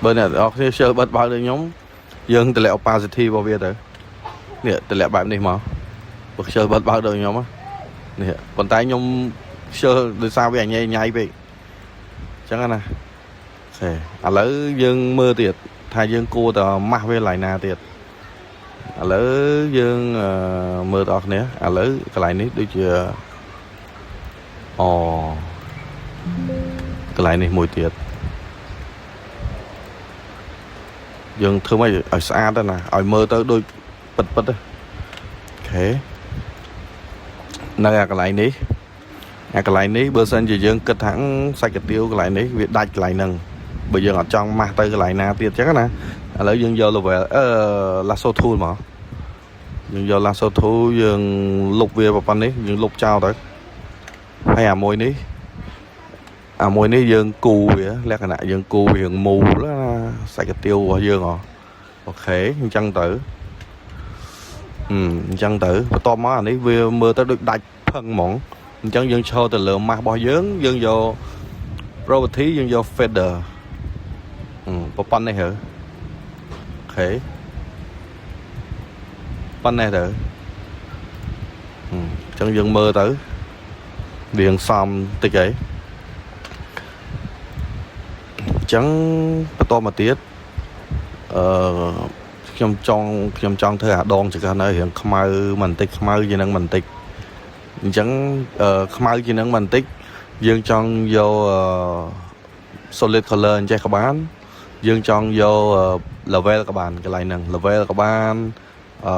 បើអ្នកទាំងអស់គ្នាខ្ជិលបិទបើកដូចខ្ញុំយើងតម្លាក់ opacity របស់វាទៅនេះតម្លាក់បែបនេះមកបើខ្ជិលបិទបើកដូចខ្ញុំនេះប៉ុន្តែខ្ញុំខ្ជិលដោយសារវាញ៉ៃញ៉ៃពេកអញ្ចឹងណា OK ឥឡូវយើងមើលទៀតថាយើងគួរតែម៉ាស់វាឡើយណាទៀតឥឡូវយើងមើលបងប្អូនគ្នាឥឡូវកន្លែងនេះដូចជាអូកន្លែងនេះមួយទៀតយើងធ្វើម៉េចឲ្យស្អាតទៅណាឲ្យមើលទៅដូចពិតពិត OK នៅអាកន្លែងនេះអាកន្លែងនេះបើសិនជាយើងគិតថាសាច់កាទៀវកន្លែងនេះវាដាច់កន្លែងហ្នឹងបើយើងអត់ចង់ម៉ាស់ទៅកន្លែងណាទៀតអញ្ចឹងណាឥឡូវយើងយក level អឺ lasso tool មកយើងយក lasso tool យើងលុបវាប៉ុណ្នេះយើងលុបចោលទៅហើយអាមួយនេះ អាមួយនេះយើងគូវាលក្ខណៈយើងគូវារឿងមូលណាសាច់កាទៀវរបស់យើងហ៎ OK អញ្ចឹងទៅអញ្ចឹងទៅបន្ទាប់មកអានេះវាមើលទៅដូចដាច់ផឹងហ្មងអញ្ចឹងយើងឈរទៅលើម៉ាស់របស់យើងយើងយក property យើងយក feather ប៉ុណ្ណេះហ៎ OK ប៉ុណ្ណេះទៅអញ្ចឹងយើងមើលទៅវាងសំតិចហីអញ្ចឹងបន្តមកទៀតអឺខ្ញុំចង់ធ្វើអាដងចង្កឹះនៅរៀងខ្មៅបន្តិចខ្មៅជាងនឹងបន្តិចអញ្ចឹងខ្មៅជាងនឹងបន្តិចយើងចង់យក solid color អញ្ចេះក៏បានយើងចង់យក level ក៏បានកន្លែងហ្នឹង level ក៏បានអឺ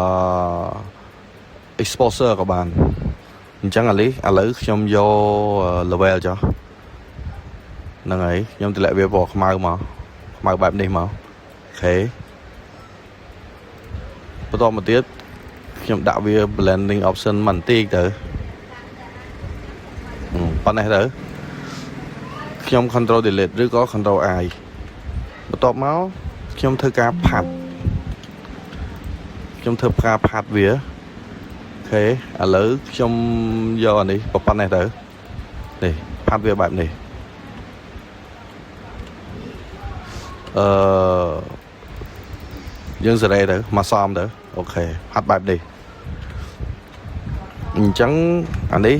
exposure ក៏បានអញ្ចឹងអានេះឥឡូវខ្ញុំយក level ចុះហ្នឹងហើយខ្ញុំតម្លាក់វាពណ៌ខ្មៅមកខ្មៅបែបនេះមក OK បន្តមកទៀតខ្ញុំដាក់វា blending option បន្តិចទៅប៉ុណ្ណេះទៅខ្ញុំ control delete ឬក៏ control I បន្ទាប់មកខ្ញុំធ្វើការផាត់ខ្ញុំធ្វើការផាត់វា OK ឥឡូវខ្ញុំយកអានេះប៉ុណ្ណេះទៅនេះផាត់វាបែបនេះអឺយើងសេរីទៅមកសមទៅ OK ផាត់បែបនេះអញ្ចឹងអានេះ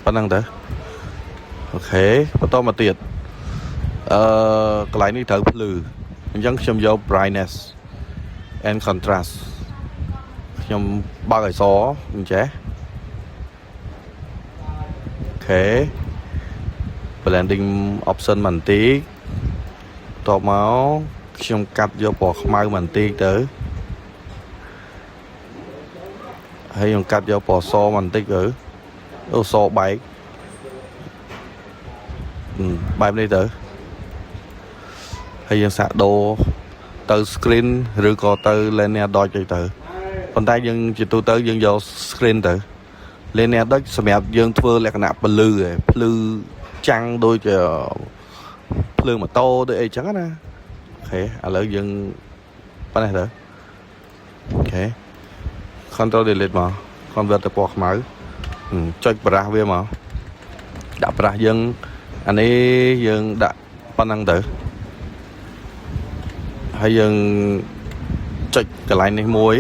ប៉ុណ្ណឹងទៅ OK បន្តមកទៀតអឺកន្លែងនេះត្រូវភ្លឺអញ្ចឹងខ្ញុំយក brightness and contrast ខ្ញុំបើកឲ្យសអញ្ចេះ OK blending option បន្តិចតបមកខ្ញុំកាត់យកពណ៌ខ្មៅបន្តិចទៅហើយខ្ញុំកាត់យកពណ៌សបន្តិចទៅអូសបែកបែបនេះទៅហើយយើងសាកដូរទៅ screen ឬក៏ទៅ linear dodge អីទៅប៉ុន្តែយើងជាទូទៅយើងយក screen ទៅ linear dodge សម្រាប់យើងធ្វើលក្ខណៈពលឺឯងភ្លឺចាំងដូចភ្លើងម៉ូតូដូចអីចឹងណា OK ឥឡូវយើងប៉ុណ្ណេះទៅ OK control delete មក convert ទៅពណ៌ខ្មៅចុច brush វាមកដាក់ brush យើងអានេះយើងដាក់ប៉ុណ្ណឹងទៅហើយយើងចុចកន្លែងនេះមួយ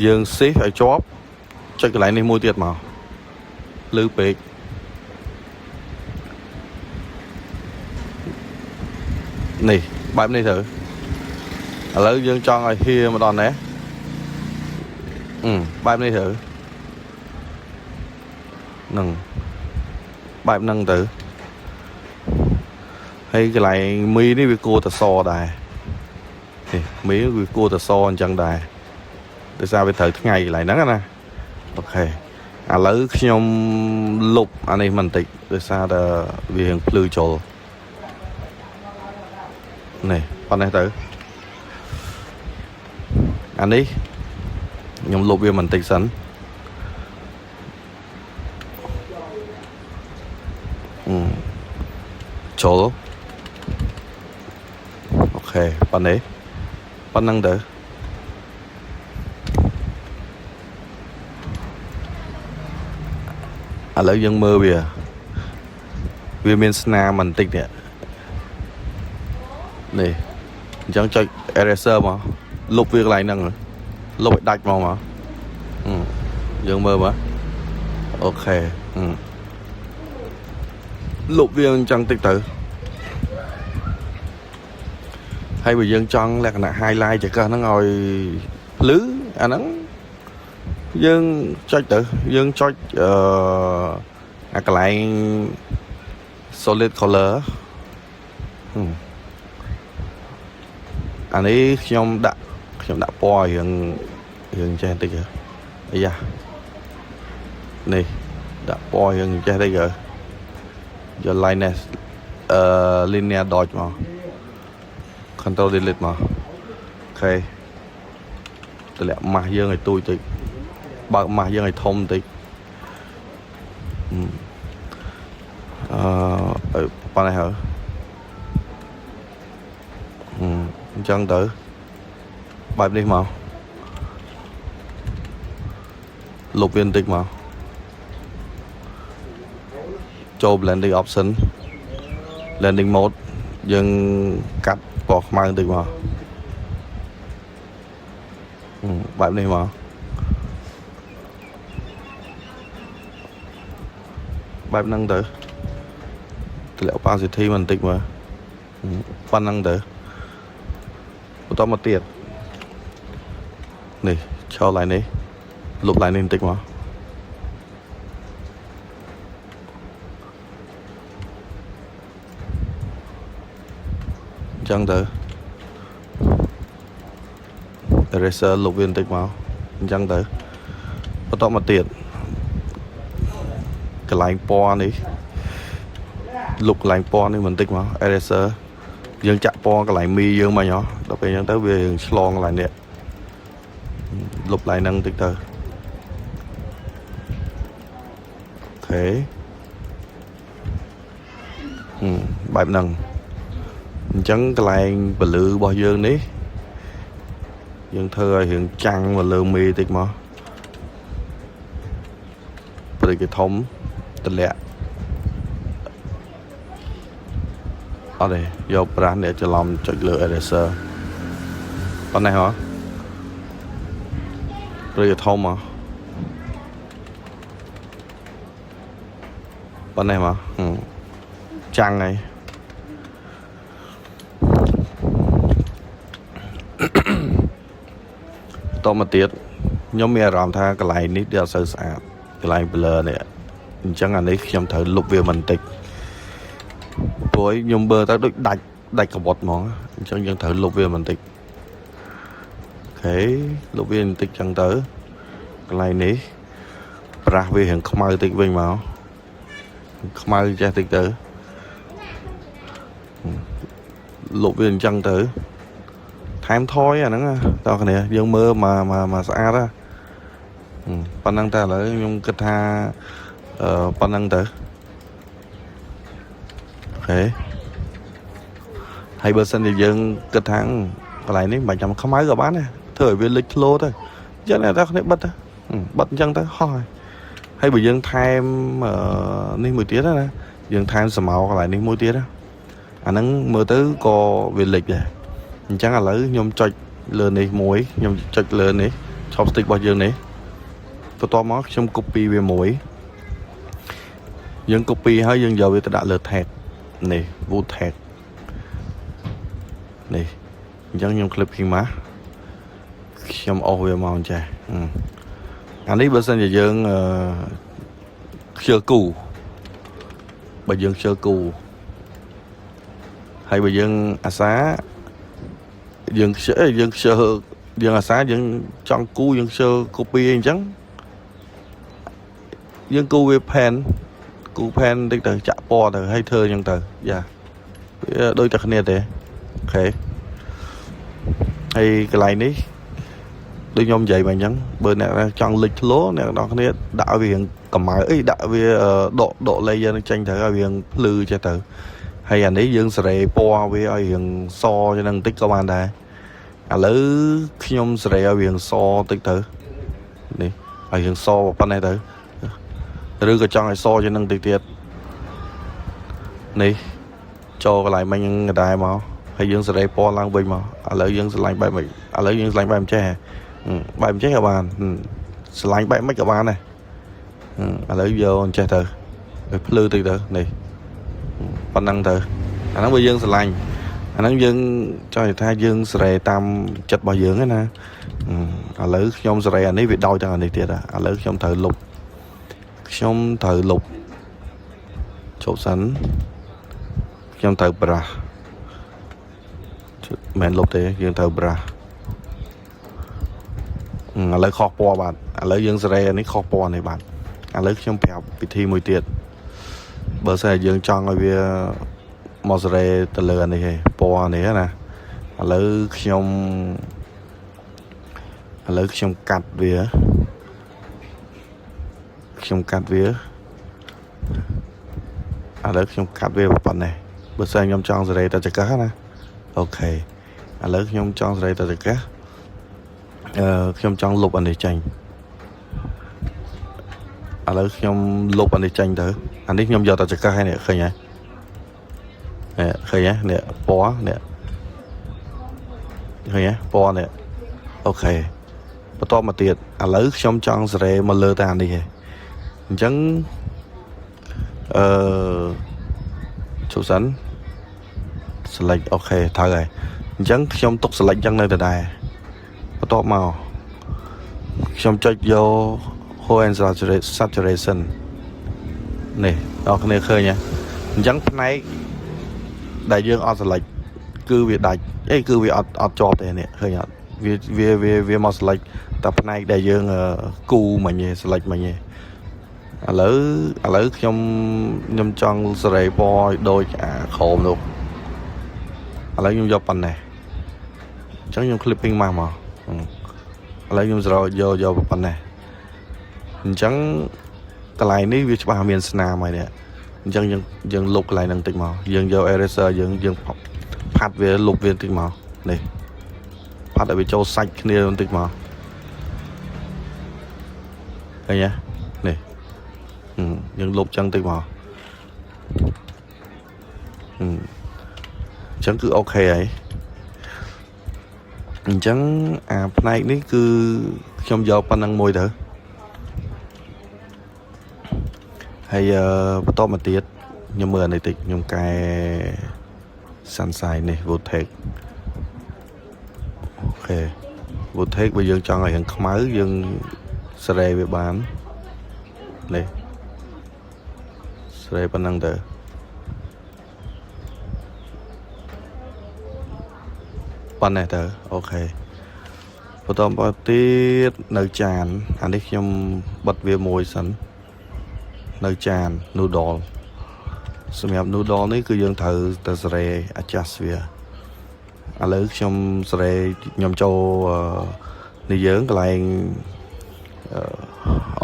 យើងស៊ីឲ្យជាប់ចុចកន្លែងនេះមួយទៀតមកលឺពេកនេះបែបនេះទៅឥឡូវយើងចង់ឲ្យហៀមកដល់នេះអឺបែបនេះទៅនឹងបែបហ្នឹងទៅហើយកន្លែងមីនេះវាគួរតែសដែរនេះមីវាគួរតែសអញ្ចឹងដែរដោយសារវាត្រូវថ្ងៃកន្លែងហ្នឹងណា OK ឥឡូវខ្ញុំលុបអានេះបន្តិចដោយសារតែវារៀងភ្លឺចូលនេះប៉ុណ្ណេះទៅអានេះខ្ញុំលុបវាបន្តិចសិនអឺចូល OK ប៉ុណ្ណេះប៉ុណ្ណឹងទៅឥឡូវយើងមើលវាវាមានស្នាមបន្តិចនេះនេះអញ្ចឹងចុច eraser មកលុបវាកន្លែងហ្នឹងលុបឲ្យដាច់ហ្មងមកយើងមើលមក OK លុបវាអញ្ចឹងតិចទៅហើយបើយើងចង់លក្ខណៈ highlight ចង្កឹះហ្នឹងឲ្យភ្លឺអាហ្នឹងយើងចុចទៅយើងចុចអឺអាកន្លែង solid color អានេះខ្ញុំដាក់ពណ៌រៀងរៀងចេះតិចអាយ៉ានេះដាក់ពណ៌រៀងចេះតិចយក lightness អឺ linear dodge មក control delete មក OK តម្លាក់ម៉ាស់យើងឲ្យទូចតិចបើកម៉ាស់យើងឲ្យធំតិច អឺប៉ុណ្ណេះហើយអញ្ចឹងទៅបែបនេះមកលុបវាបន្តិចមកចូល blending option blending mode យើងកាត់ពណ៌ខ្មៅបន្តិចមកបែបនេះមកបែបហ្នឹងទៅតម្លាក់ opacity មកបន្តិចមកប៉ុណ្ណឹងទៅបន្តមកទៀតនេះឈរឡើងនេះលុបឡើងនេះបន្តិចមកអញ្ចឹងទៅ eraser លុបវាបន្តិចមកអញ្ចឹងទៅបន្តមកទៀតកន្លែងពណ៌នេះលុបកន្លែងពណ៌នេះបន្តិចមក eraser យើងចាក់ពណ៌កន្លែងមីយើងមកហ៎ដល់ពេលអញ្ចឹងទៅវារឿងឆ្លងកន្លែងនេះលុបកន្លែងហ្នឹងបន្តិចទៅOK បែបហ្នឹងអញ្ចឹងកន្លែងពលឺរបស់យើងនេះយើងធ្វើឲ្យរឿងចាំងមកលើមីតិចមកព្រៃគេធំតម្លាក់អត់ទេយកប្រាស់នេះច្រឡំចុចលើ eraser ប៉ុណ្ណេះហ៎ព្រៃគេធំហ៎ប៉ុណ្ណេះមកហឹមចាំងហើយ បន្តមកទៀតខ្ញុំមានអារម្មណ៍ថាកន្លែងនេះវាអត់សូវស្អាតកន្លែង blur នេះអញ្ចឹងអានេះខ្ញុំត្រូវលុបវាបន្តិចព្រោះខ្ញុំមើលទៅដូចដាច់ដាច់កបត់ហ្មងអញ្ចឹងយើងត្រូវលុបវាបន្តិច OK លុបវាបន្តិចចឹងទៅកន្លែងនេះប្រាស់វារៀងខ្មៅតិចវិញមកខ្មៅចេះតិចទៅលុបវាអញ្ចឹងទៅថែមថយអាហ្នឹងតើគ្នាយើងមើលមកមកមកស្អាតណាប៉ុណ្ណឹងតែឥឡូវខ្ញុំគិតថាអឺប៉ុណ្ណឹងទៅOK ហើយបើសិនជាយើងគិតថាកន្លែងនេះមិនបាច់ចាំខ្មៅក៏បានដែរធ្វើឲ្យវាលេចធ្លោទៅអញ្ចឹងអ្នកទាំងគ្នាបិទទៅបិទអញ្ចឹងទៅហោះហើយហើយបើយើងថែមនេះមួយទៀតណាយើងថែមស្រមោលកន្លែងនេះមួយទៀតណាអាហ្នឹងមើលទៅក៏វាលេចដែរអញ្ចឹងឥឡូវខ្ញុំចុចលើនេះមួយខ្ញុំចុចលើនេះ chopstick របស់យើងនេះបន្ទាប់មកខ្ញុំ copy វាមួយយើង copy ហើយយើងយកវាទៅដាក់លើ tag នេះ wood tag នេះអញ្ចឹងខ្ញុំ clipping មកខ្ញុំអូសវាមកអញ្ចេះអានេះបើសិនជាយើងអឺខ្ជិលគូបើយើងខ្ជិលគូហើយបើយើងអាសាយើងខ្ជិលយើងខ្ជិលយើងអាសាយើងចង់គូយើងខ្ជិល copy អីអញ្ចឹងយើងគូវា pen គូ pen តិចទៅចាក់ពណ៌ទៅហើយធ្វើអញ្ចឹងទៅយ៉ាវាដូចតែគ្នាទេOK ហើយកន្លែងនេះដូចខ្ញុំនិយាយមកអញ្ចឹងបើអ្នកចង់លេចធ្លោអ្នកនរគ្នាដាក់ឲ្យវារៀងកម្ៅអីដាក់វាដកដក layer នឹងចេញទៅឲ្យវាភ្លឺចេះទៅហើយអានេះយើងសេរីពណ៌វាឲ្យរៀងសជាងនឹងបន្តិចក៏បានដែរឥឡូវខ្ញុំសេរីឲ្យវាសតិចទៅនេះឲ្យរៀងសប៉ុណ្ណេះទៅឬក៏ចង់ឲ្យសជាងនឹងតិចទៀតនេះចូលកន្លែងមិញហ្នឹងក៏ដែរមកហើយយើងសេរីពណ៌ឡើងវិញមកឥឡូវយើងស្រឡាញ់បែបម៉េចឥឡូវយើងស្រឡាញ់បែបចេះបែបចេះក៏បានស្រឡាញ់បែបម៉េចក៏បានដែរឥឡូវយកអញ្ចេះទៅឲ្យភ្លឺតិចទៅនេះប៉ុណ្ណឹងទៅអាហ្នឹងបើយើងស្រឡាញ់អាហ្នឹងយើងចង់និយាយថាយើងសេរីតាមចិត្តរបស់យើងណាឥឡូវខ្ញុំសេរីអានេះវាដោយទាំងអានេះទៀតឥឡូវខ្ញុំត្រូវលុបខ្ញុំត្រូវលុបជប់សិនខ្ញុំត្រូវ brush មិនលុបទេយើងត្រូវ brush ឥឡូវខុសពណ៌បាទឥឡូវយើងសេរីអានេះខុសពណ៌នេះបាទឥឡូវខ្ញុំប្រាប់វិធីមួយទៀតបើសិនជាយើងចង់ឲ្យវាមកសេរីទៅលើអានេះឯងពណ៌នេះណាឥឡូវខ្ញុំឥឡូវខ្ញុំកាត់វាខ្ញុំកាត់វាឥ ឥឡូវខ្ញុំកាត់វាប៉ុណ្ណេះបើសិនខ្ញុំចង់សេរីតែចង្កឹះណា OK ឥឡូវខ្ញុំចង់សេរីតែចង្កឹះអឺខ្ញុំចង់លុបអានេះចេញឥឡូវខ្ញុំលុបអានេះចេញទៅអានេះខ្ញុំយកតែចង្កឹះហើយនេះឃើញហើយនេះឃើញទេនេះពណ៌នេះឃើញទេពណ៌នេះ OK បន្តមកទៀតឥឡូវខ្ញុំចង់សេរីមកលើតែអានេះឯងអញ្ចឹងអឺជប់សិន select OK ត្រូវហើយអញ្ចឹងខ្ញុំទុក select អញ្ចឹងនៅដដែលបន្ទាប់មកខ្ញុំចុចយក hue and saturation នេះដល់គ្នាឃើញហ៎អញ្ចឹងផ្នែកដែលយើងអត់ select គឺវាដាច់អេគឺវាអត់អត់ជាប់ទេនេះឃើញអត់វាវាវាវាមក select តែផ្នែកដែលយើងគូមិញឯង select មិញឯងឥឡូវឥឡូវខ្ញុំខ្ញុំចង់សេរីពណ៌ឲ្យដូចអាក្រោមនោះឥឡូវខ្ញុំយកប៉ុណ្ណេះអញ្ចឹងខ្ញុំ clipping មកមកឥឡូវខ្ញុំស្រោយកយកប៉ុណ្ណេះអញ្ចឹងកន្លែងនេះវាច្បាស់មានស្នាមហើយនេះអញ្ចឹងយើងយើងលុបកន្លែងហ្នឹងតិចមកយើងយក eraser យើងយើងផាត់វាលុបវាបន្តិចមកនេះផាត់ឲ្យវាចូលសាច់គ្នាបន្តិចមកឃើញទេនេះយើងលុបចឹងតិចមកអញ្ចឹងគឺ OK ហើយអញ្ចឹងអាផ្នែកនេះគឺខ្ញុំយកប៉ុណ្្នឹងមួយទៅហើយបន្តមកទៀតខ្ញុំមើលអានេះតិចខ្ញុំកែ sunshine នេះ voltage OK voltage បើយើងចង់ឲ្យរាងខ្មៅយើងសេរីវាបាននេះសេរីប៉ុណ្្នឹងទៅប៉ុណ្ណេះទៅ OK បន្តមកទៀតនៅចានអានេះខ្ញុំបិទវាមួយសិននៅចាន noodle សម្រាប់ noodle នេះគឺយើងត្រូវតែសេរី adjust វាឥឡូវខ្ញុំសេរីខ្ញុំចូលនេះយើងកន្លែង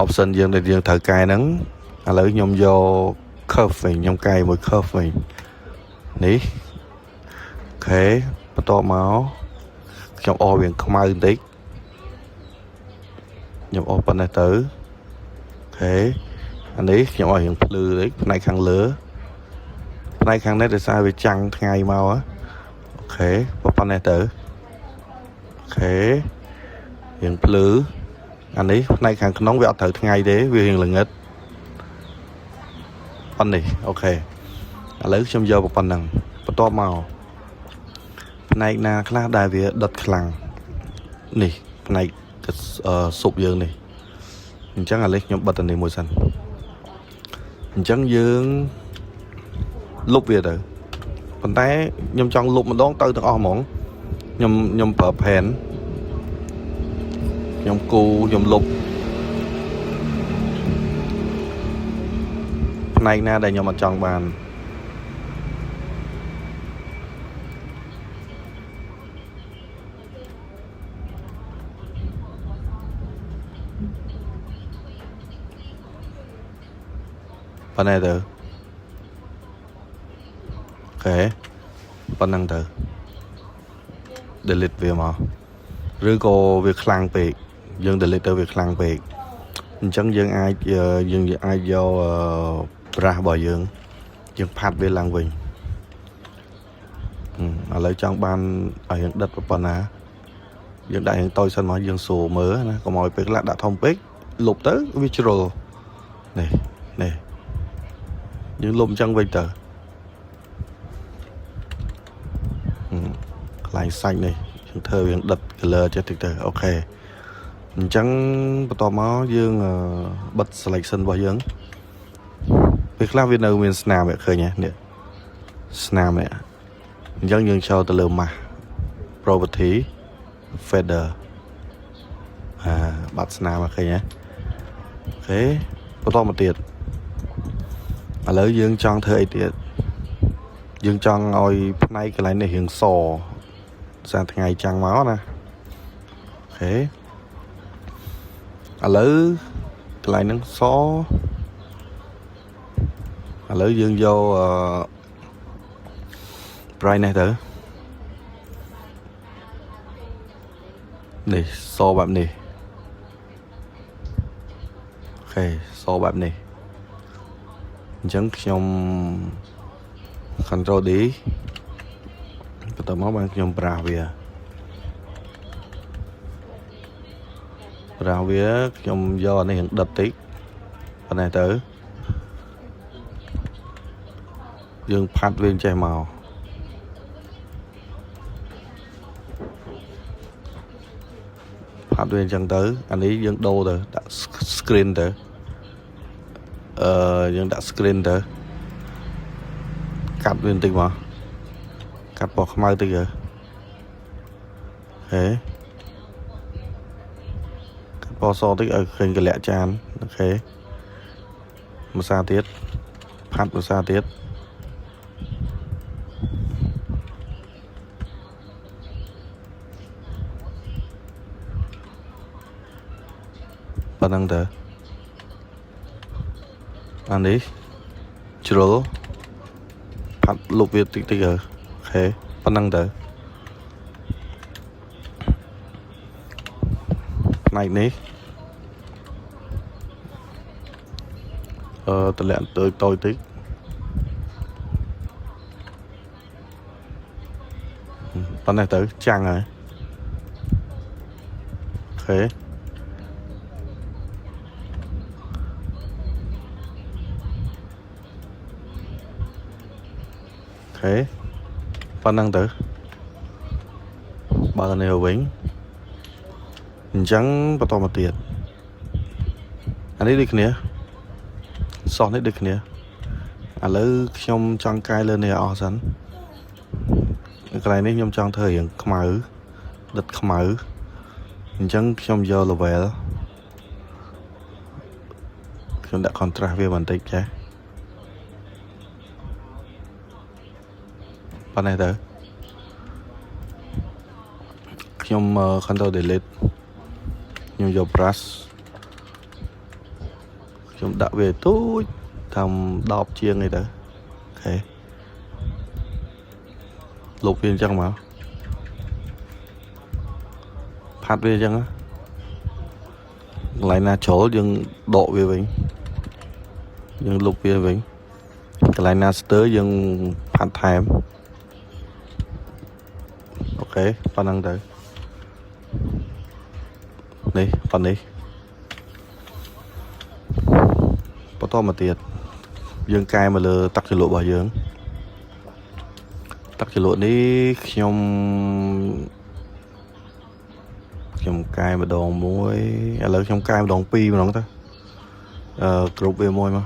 option យើងដែលយើងត្រូវកែហ្នឹងឥឡូវខ្ញុំយក curve វិញខ្ញុំកែមួយ curve វិញនេះ OK បន្ទាប់មកខ្ញុំអស់វាខ្មៅបន្តិចខ្ញុំអស់ប៉ុណ្ណេះទៅ OK អានេះខ្ញុំឲ្យរៀងភ្លឺតិចផ្នែកខាងលើផ្នែកខាងនេះដោយសារវាចាំងថ្ងៃមក OK ប៉ុណ្ណេះទៅ OK រៀងភ្លឺអានេះផ្នែកខាងក្នុងវាអត់ត្រូវថ្ងៃទេវារៀងល្ងិតប៉ុណ្នេះ OK ឥឡូវខ្ញុំយកប៉ុណ្ណឹងបន្ទាប់មកផ្នែកណាខ្លះដែលវាដុតខ្លាំងនេះផ្នែកស៊ុបយើងនេះអញ្ចឹងឥឡូវខ្ញុំបិទអានេះមួយសិនអញ្ចឹងយើងលុបវាទៅប៉ុន្តែខ្ញុំចង់លុបម្ដងទៅទាំងអស់ហ្មងខ្ញុំខ្ញុំប្រើ pen ខ្ញុំគូខ្ញុំលុបផ្នែកណាដែលខ្ញុំអត់ចង់បានប៉ុណ្ណេះទៅ OK ប៉ុណ្ណឹងទៅ delete វាមកឬក៏វាខ្លាំងពេកយើង delete ទៅវាខ្លាំងពេកអញ្ចឹងយើងអាចយើងអាចយក brush របស់យើងយើងផាត់វាឡើងវិញឥឡូវចង់បានឲ្យយើងដិតប៉ុណ្ណាយើងដាក់រៀងតូចសិនមកយើងស្រួលមើលណាកុំឲ្យពេលខ្លះដាក់ធំពេកលុបទៅវាជ្រុលនេះនេះយើងលុបអញ្ចឹងវិញទៅកន្លែងសាច់នេះយើងធ្វើវាដិត color ចេះតិចទៅ OK អញ្ចឹងបន្ទាប់មកយើងបិទ selection របស់យើងពេលខ្លះវានៅមានស្នាមឃើញទេនេះស្នាមនេះអញ្ចឹងយើងចូលទៅលើ mask property feather អាបាត់ស្នាមឃើញទេ OK បន្តមកទៀតឥឡូវយើងចង់ធ្វើអីទៀតយើងចង់ឲ្យផ្នែកកន្លែងនេះរៀងសសារថ្ងៃចាំងមកណា OK ឥឡូវកន្លែងហ្នឹងសឥ ឥឡូវយើងយកអឺ brightness ទៅនេះសបែបនេះOK សបែបនេះអញ្ចឹងខ្ញុំ control D បន្ទាប់មកបានខ្ញុំ brush វា brush វាខ្ញុំយកអានេះរៀងដិតតិចប៉ុណ្ណេះទៅយើងផាត់វាចេះមកផាត់វាអញ្ចឹងទៅអានេះយើងដូរទៅដាក់ screen ទៅអឺយើងដាក់ screen ទៅកាត់វាបន្តិចមកកាត់ពណ៌ខ្មៅតិចទៅហេកាត់ពណ៌សតិចឲ្យឃើញកលៈចាន OK មួយសាទៀតផាត់មួយសាទៀតប៉ុណ្ណឹងទៅអានេះជ្រុលផាត់លុបវាតិចតិចទៅOK ប៉ុណ្ណឹងទៅផ្នែកនេះអឺតម្លាក់តូចតូចតិចប៉ុណ្ណេះទៅចាំងហើយ OK OK ប៉ុណ្ណឹងទៅបើនេះវិញអញ្ចឹងបន្តមកទៀតអានេះដូចគ្នាសោះនេះដូចគ្នាឥឡូវខ្ញុំចង់កែលើនេះអស់សិនកន្លែងនេះខ្ញុំចង់ធ្វើរៀងខ្មៅដិតខ្មៅអញ្ចឹងខ្ញុំយក level ខ្ញុំដាក់ contrast វាបន្តិចចេះប៉ុណ្ណេះទៅខ្ញុំ control delete ខ្ញុំយក brush ខ្ញុំដាក់វាទូចតាម10ជាងអីទៅOK លុបវាអញ្ចឹងមកផាត់វាអញ្ចឹងណាកន្លែងណាជ្រុលយើងដកវាវិញយើងលុបវាវិញកន្លែងណាស្ទើរយើងផាត់ថែម OK ប៉ុណ្ណឹងទៅនេះប៉ុណ្នេះបន្តមកទៀតយើងកែមកលើទឹកជ្រលក់របស់យើងទឹកជ្រលក់នេះខ្ញុំខ្ញុំកែម្ដងមួយឥឡូវខ្ញុំកែម្ដងពីរម្ដងទៅអឺគ្រប់វាមួយមក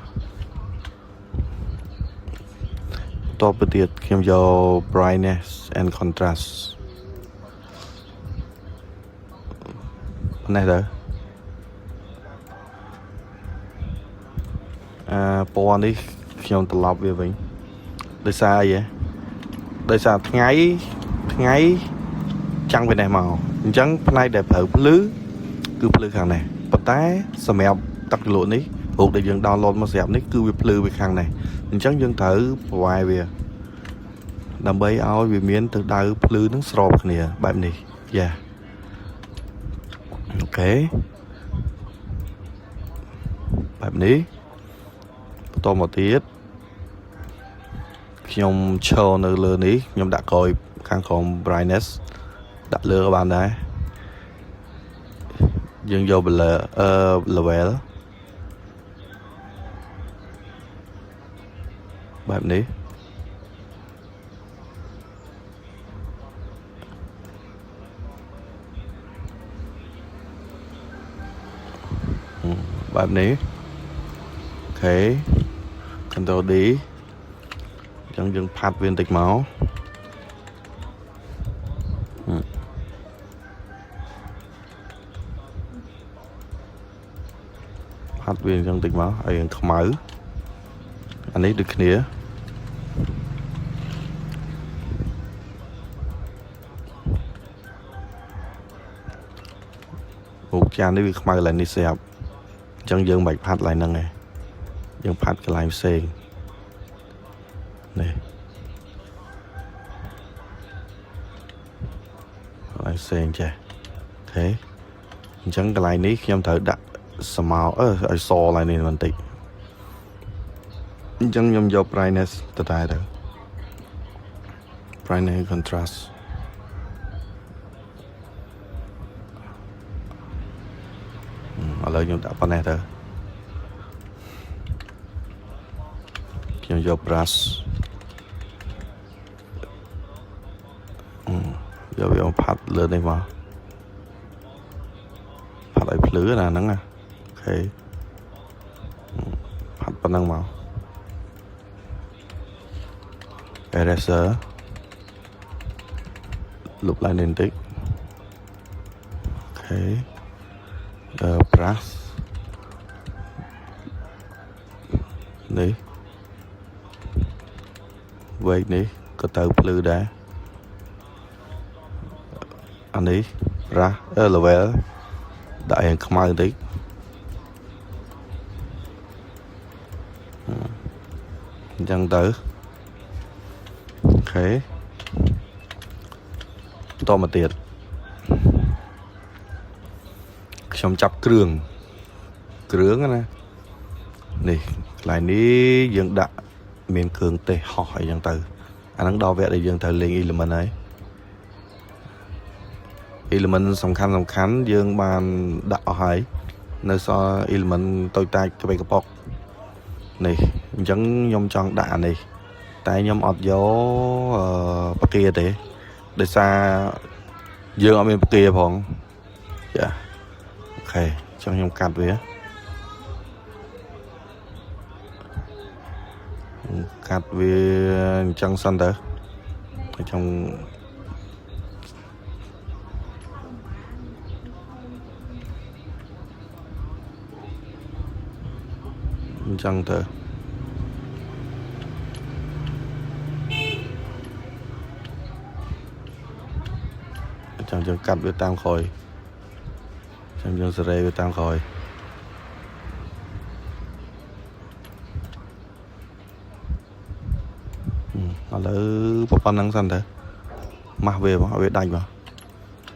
តទៅទៀតខ្ញុំយក brightness and contrast នេះទៅអាពណ៌នេះខ្ញុំត្រឡប់វាវិញដោយសារអីហ៎ដោយសារថ្ងៃថ្ងៃចាំងពីនេះមកអញ្ចឹងផ្នែកដែលត្រូវភ្លឺគឺភ្លឺខាងនេះប៉ុន្តែសម្រាប់ទឹកជ្រលក់នេះរូបដែលយើង download មកស្រាប់នេះគឺវាភ្លឺវាខាងនេះអញ្ចឹងយើងត្រូវប្រវាយវាដើម្បីឲ្យវាមានទៅដៅភ្លឺនឹងស្របគ្នាបែបនេះយ៉ា OK បែបនេះបន្តមកទៀតខ្ញុំឈរនៅលើនេះខ្ញុំដាក់ក្រោយខាងក្រោម brightness ដាក់លើក៏បានដែរយើងយក blur អឺ level បែបនេះបែបនេះOK Ctrl D អញ្ចឹងយើងផាត់វាបន្តិចមកហឹមផាត់វាអញ្ចឹងតិចមកឲ្យយើងខ្មៅអានេះដូចគ្នារូបចាននេះវាខ្មៅកន្លែងនេះស្រាប់អញ្ចឹងយើងមិនបាច់ផាត់កន្លែងហ្នឹងទេយើងផាត់កន្លែងផ្សេង នេះកន្លែងផ្សេងចេះ OK អញ្ចឹងកន្លែងនេះខ្ញុំត្រូវដាក់ស្មៅអឺឲ្យសកន្លែងនេះបន្តិចអញ្ចឹងខ្ញុំយក brightness ទៅដែរទៅ brightness contrast ឥឡូវខ្ញុំដាក់ប៉ុណ្ណេះទៅខ្ញុំយក brush យកវាមកផាត់លើនេះមកផាត់ឲ្យភ្លឺណាហ្នឹងណា OK ផាត់ប៉ុណ្ណឹងមក eraser លុបឡើងនេះបន្តិច OK អឺ brush នេះវែកនេះក៏ទៅភ្លឺដែរអានេះ brush អឺ level ដាក់ឲ្យខ្មៅបន្តិចអញ្ចឹងទៅ OK បន្តមកទៀតខ្ញុំចាប់គ្រឿងគ្រឿងណានេះកន្លែងនេះយើងដាក់មានគ្រឿងទេសហោះអីចឹងទៅអាហ្នឹងដល់វគ្គដែលយើងត្រូវលេង element ហើយ element សំខាន់សំខាន់យើងបានដាក់អស់ហើយនៅសល់ element តូចតាចក្បេកប៉ុកនេះអញ្ចឹងខ្ញុំចង់ដាក់អានេះតែខ្ញុំអត់យកអឺបកាទេដោយសារយើងអត់មានបកាផងចា OK អញ្ចឹងខ្ញុំកាត់វាកាត់វាអញ្ចឹងសិនទៅអញ្ចឹងអញ្ចឹងទៅអញ្ចឹងយើងកាត់វាតាមក្រោយអញ្ចឹងយើងសេរីវាតាមក្រោយឥឡូវប៉ុណ្្នឹងសិនទៅម៉ាស់វាមកឲ្យវាដាច់មក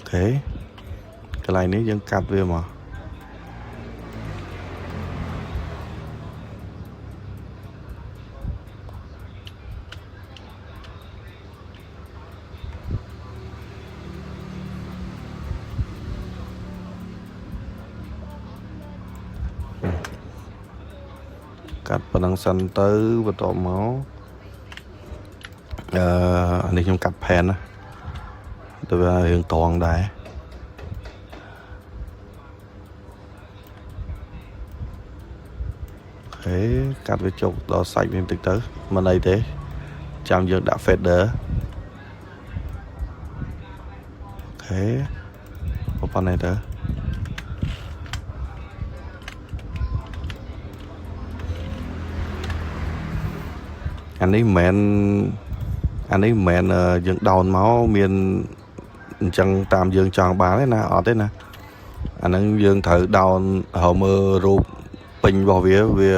OK កន្លែងនេះយើងកាត់វាមកកាត់ប៉ុណ្្នឹងសិនទៅបន្ទាប់មកអឺអានេះខ្ញុំកាត់ផែនណាទៅវារឿងត្រង់ដែរ OK កាត់វាចុកដល់សាច់វាបន្តិចទៅមិនអីទេចាំយើងដាក់ feather OK ប៉ុណ្ណេះទៅអានេះមិនមែនអានេះមិនមែនយើង down មកមានអញ្ចឹងតាមយើងចង់បានទេណាអត់ទេណាអាហ្នឹងយើងត្រូវ down រកមើលរូបពេញរបស់វាវា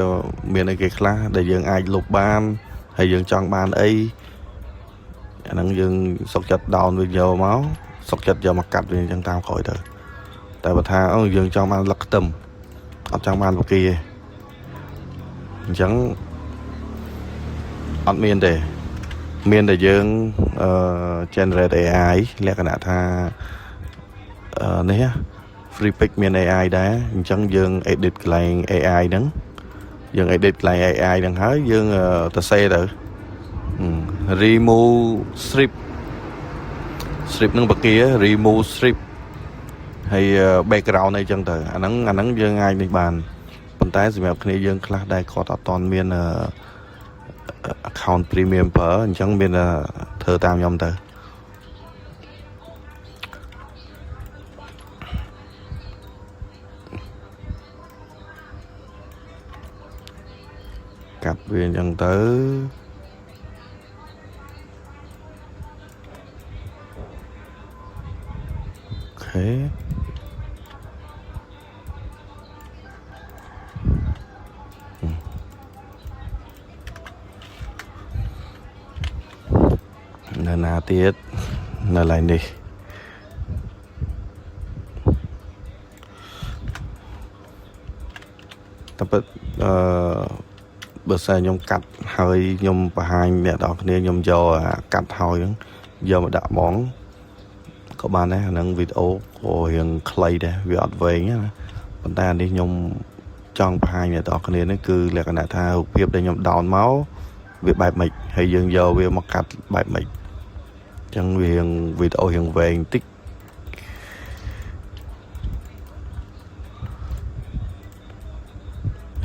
មានអីគេខ្លះដែលយើងអាចលុបបានហើយយើងចង់បានអីអាហ្នឹងយើងសុកចិត្ត down វាយកមកសុកចិត្តយកមកកាត់វាអញ្ចឹងតាមក្រោយទៅតែបើថាអូយើងចង់បានលឹកខ្ទឹមអត់ចង់បានបកាទេអញ្ចឹងអត់មានទេមានតែយើងអឺ generate AI លក្ខណៈថាអឺនេះ Freepik មាន AI ដែរអញ្ចឹងយើង edit កន្លែង AI ហ្នឹងយើង edit កន្លែង AI ហ្នឹងហើយយើងទៅសេទៅ remove strip strip ហ្នឹងបកា remove strip ហើយ background អីចឹងទៅអាហ្នឹងអាហ្នឹងយើងអាចនេះបានប៉ុន្តែសម្រាប់គ្នាយើងខ្លះដែលគាត់អត់ទាន់មាន account premium ប្រើអញ្ចឹងមានធ្វើតាមខ្ញុំទៅកាត់វាអញ្ចឹងទៅ OK ទៀតនៅឡើយនេះតែពិតអឺបើសិនខ្ញុំកាត់ហើយខ្ញុំបង្ហាញអ្នកនរគ្នាខ្ញុំយកអាកាត់ហើយហ្នឹងយកមកដាក់ហ្មងក៏បានដែរអាហ្នឹងវីដេអូក៏រៀងខ្លីដែរវាអត់វែងណាប៉ុន្តែអានេះខ្ញុំចង់បង្ហាញអ្នកនរគ្នានេះគឺលក្ខណៈថារូបភាពដែលខ្ញុំ down មកវាបែបម៉េចហើយយើងយកវាមកកាត់បែបម៉េចអញ្ចឹងវារៀងវីដេអូរៀងវែងតិច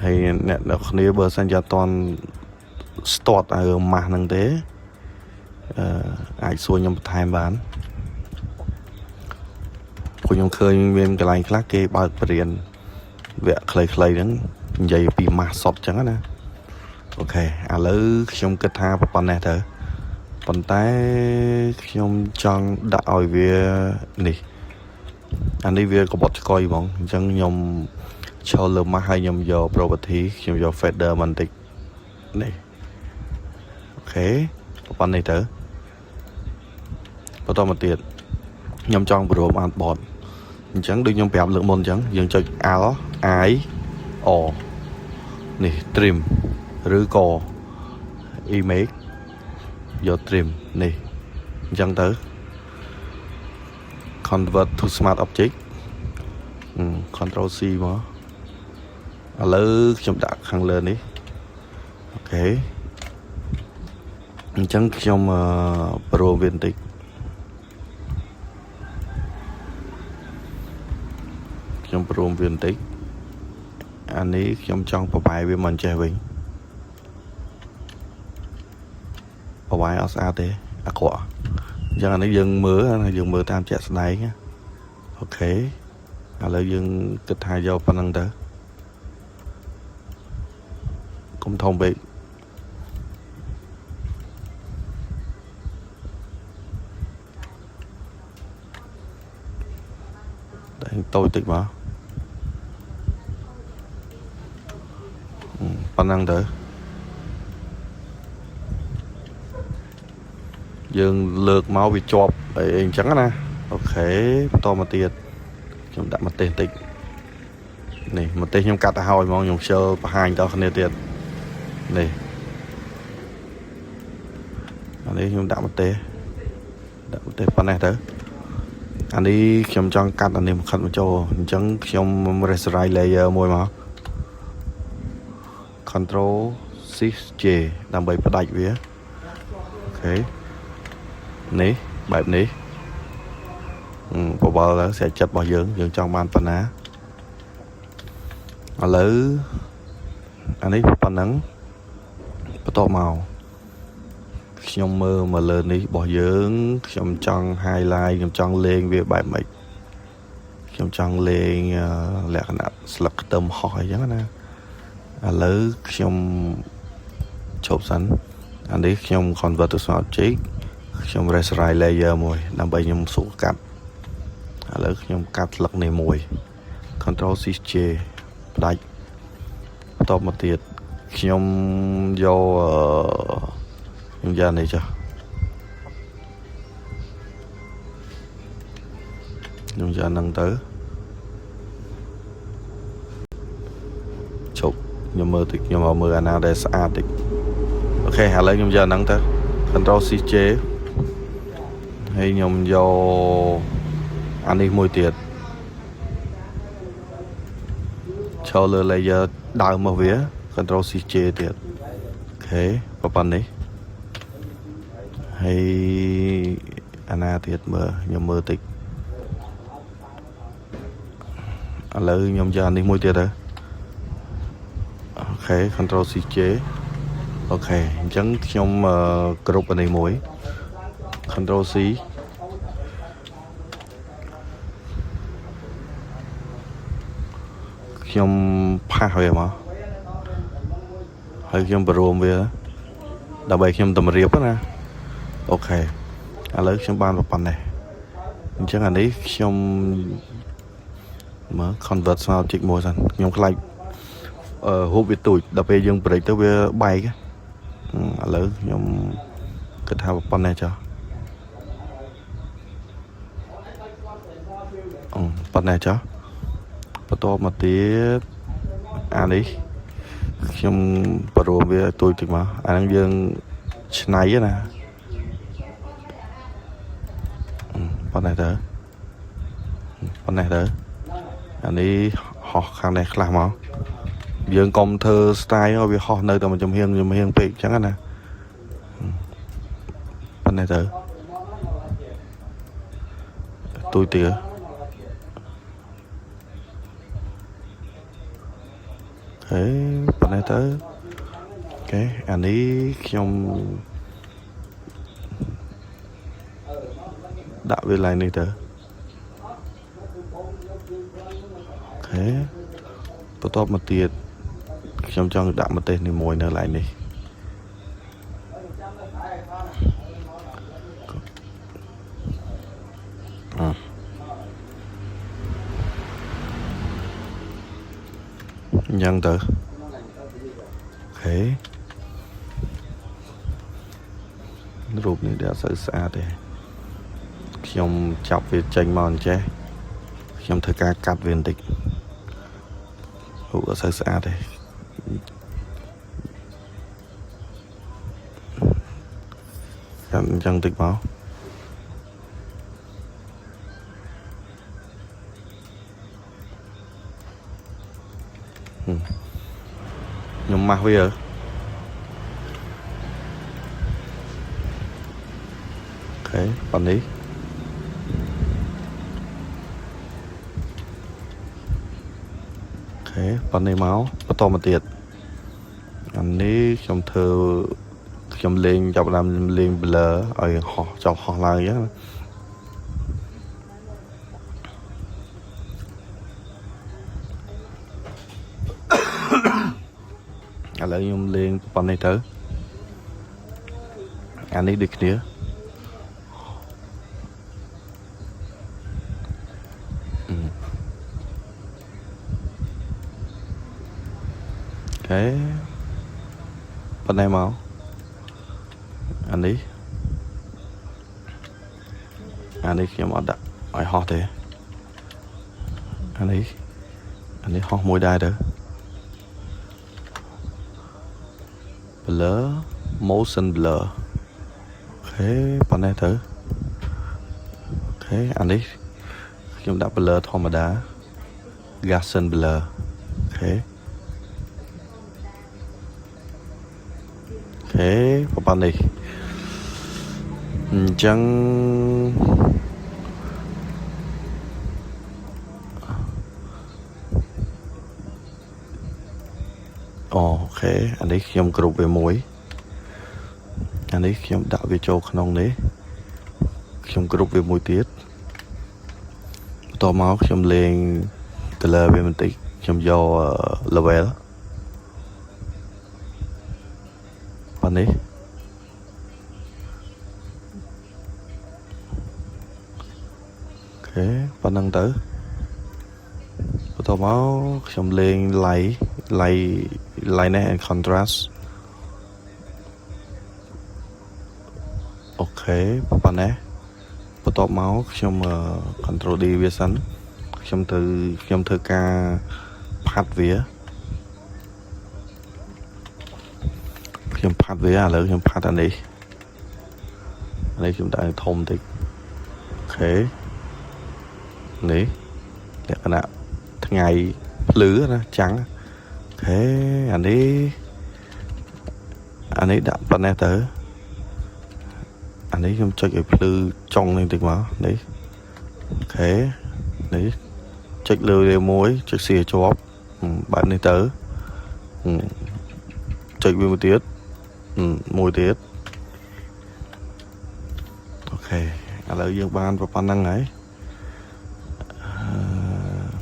ហើយអ្នកនរគ្នាបើសិនជាអត់ទាន់ស្ទាត់ឲ្យរឿងម៉ាស់ហ្នឹងទេអឺអាចសួរខ្ញុំបន្ថែមបានព្រោះខ្ញុំឃើញមានកន្លែងខ្លះគេបើកបរៀនវគ្គខ្លីៗហ្នឹងនិយាយពីម៉ាស់សុតអញ្ចឹងណាOK ឥឡូវខ្ញុំគិតថាប៉ុណ្ណេះទៅប៉ុន្តែខ្ញុំចង់ដាក់ឲ្យវានេះអានេះវាកបត់ឆ្កុយហ្មងអញ្ចឹងខ្ញុំ ឈរលើម៉ាស់ហើយខ្ញុំយក property ខ្ញុំយក feather បន្តិចនេះOK ប៉ុណ្ណេះទៅបន្តមកទៀតខ្ញុំចង់ប្រួម artboard អញ្ចឹងដូចខ្ញុំប្រាប់លើកមុនអញ្ចឹងយើងចុច Alt I O នេះ trim ឬក៏ image យក trim នេះអញ្ចឹងទៅ convert to smart object control C មកឥឡូវខ្ញុំដាក់ខាងលើនេះOK អញ្ចឹងខ្ញុំអឺប្រួមវាបន្តិចខ្ញុំប្រួមវាបន្តិចអានេះខ្ញុំចង់ប្របែវាមកអញ្ចេះវិញប្របែអត់ស្អាតទេអាក្រក់អញ្ចឹងអានេះយើងមើលណាយើងមើលតាមជាក់ស្ដែងណាOK ឥឡូវយើងគិតថាយកប៉ុណ្្នឹងទៅកុំធំពេក តែតូចតិចមកប៉ុណ្ណឹងទៅយើងលើកមកវាជាប់អីអញ្ចឹងណាOK បន្តមកទៀតខ្ញុំដាក់ម្ទេសបន្តិចនេះម្ទេសខ្ញុំកាត់ទៅហើយហ្មងខ្ញុំខ្ជិលបង្ហាញដល់គ្នាទៀតនេះអានេះខ្ញុំដាក់ម្ទេសដាក់ម្ទេសប៉ុណ្ណេះទៅអានេះខ្ញុំចង់កាត់អានេះមកខិតមកចូលអញ្ចឹងខ្ញុំ rasterize layer មួយមក control shift J ដើម្បីផ្ដាច់វាOK នេះបែបនេះបបល់ទៅស្រេចចិត្តរបស់យើងយើងចង់បានប៉ុណ្ណាឥឡូវអានេះប៉ុណ្ណឹងបន្ទាប់មកខ្ញុំមើលមកលើនេះរបស់យើងខ្ញុំចង់ highlight ខ្ញុំចង់លេងវាបែបម៉េចខ្ញុំចង់លេងលក្ខណៈស្លឹកខ្ទឹមហោះអីចឹងណាឥឡូវខ្ញុំឈប់សិនអានេះខ្ញុំ convert ទៅ smart object ខ្ញុំ rasterize layer មួយដើម្បីខ្ញុំស្រួលកាត់ឥឡូវខ្ញុំកាត់ស្លឹកនេះមួយ control shift J ផ្ដាច់បន្ទាប់មកទៀតខ្ញុំយកខ្ញុំយកនេះចុះខ្ញុំយកហ្នឹងទៅជប់ខ្ញុំមើលតិចខ្ញុំមកមើលអាណាដែលស្អាតតិច OK ឥឡូវខ្ញុំយកហ្នឹងទៅ control shift J ហើយខ្ញុំយកអានេះមួយទៀតឈរលើ layer ដើមរបស់វា control shift J ទៀត OK ប៉ុណ្ណេះហើយអាណាទៀតមើលខ្ញុំមើលតិចឥឡូវខ្ញុំយកអានេះមួយទៀតទៅOK control shift J OK អញ្ចឹងខ្ញុំគ្រប់អានេះមួយ control C ខ្ញុំ paste វាមកហើយខ្ញុំបរួមវាដើម្បីខ្ញុំតម្រៀបណាOK ឥឡូវខ្ញុំបានប៉ុណ្ណេះអញ្ចឹងអានេះខ្ញុំមើល convert smart object មួយសិនខ្ញុំខ្លាចអឺរូបវាទូចដល់ពេលយើង break ទៅវាបែកឥឡូវខ្ញុំគិតថាប៉ុណ្ណេះចុះ ប៉ុណ្ណេះចុះបន្ទាប់មកទៀតអានេះខ្ញុំបរួមវាឲ្យទូចតិចមកអាហ្នឹងយើងឆ្នៃណាប៉ុណ្ណេះទៅប៉ុណ្ណេះទៅអានេះហោះខាងនេះខ្លះមកយើងកុំធ្វើ style ឲ្យវាហោះនៅតែមួយចំហៀងចំហៀងពេកអញ្ចឹងណាប៉ុណ្ណេះទៅទូចទៀត ហេប៉ុណ្ណេះទៅOK អានេះខ្ញុំដាក់វាឡើងនេះទៅOK បន្ទាប់មកទៀតខ្ញុំចង់ដាក់ម្ទេសនេះមួយនៅឡើងនេះអឺអញ្ចឹងទៅOK រូបនេះដែលអត់សូវស្អាតទេខ្ញុំចាប់វាចេញមកអញ្ចេះខ្ញុំធ្វើការកាត់វាបន្តិចរូបអត់សូវស្អាតទេកាត់អញ្ចឹងតិចមកហឹមខ្ញុំម៉ាស់វាOK ប៉ុណ្នេះ OK ប៉ុណ្នេះមកបន្តមកទៀតអានេះខ្ញុំធ្វើខ្ញុំលេងចាប់ផ្ដើមលេង blur ឲ្យហោះចប់ហោះឡើងអញ្ចឹងណាឥឡូវខ្ញុំលេងប៉ុណ្នេះទៅអានេះដូចគ្នាOK ប៉ុណ្ណេះមកអានេះអានេះខ្ញុំអត់ដាក់ឲ្យហោះទេអានេះអានេះហោះមួយដែរទៅ blur motion blur OK ប៉ុណ្ណេះទៅOK អានេះខ្ញុំដាក់ blur ធម្មតា Gaussian blur OK OK ប៉ុណ្ណេះអញ្ចឹង OK អានេះខ្ញុំគ្រប់វាមួយអានេះខ្ញុំដាក់វាចូលក្នុងនេះខ្ញុំគ្រប់វាមួយទៀតបន្ទាប់មកខ្ញុំលេង color វាបន្តិចខ្ញុំយក level ប៉ុណ្នេះOK ប៉ុណ្ណឹងទៅបន្ទាប់មកខ្ញុំលេង light light lightness and contrast OK ប៉ុណ្ណេះបន្ទាប់មកខ្ញុំ control D វាសិនខ្ញុំទៅខ្ញុំធ្វើការផាត់វាខ្ញុំផាត់វាឥឡូវខ្ញុំផាត់អានេះអានេះខ្ញុំដាក់ឲ្យធំតិច OK នេះលក្ខណៈថ្ងៃភ្លឺណាចាំង OK អានេះអានេះដាក់ប៉ុណ្ណេះទៅអានេះខ្ញុំចុចឲ្យភ្លឺចុងនេះតិចមកនេះOK នេះចុចលើវាមួយចុចសៀជាប់បែបនេះទៅចុចវាមួយទៀតមួយទៀត OK ឥឡូវយើងបានប៉ុណ្្នឹងហើយ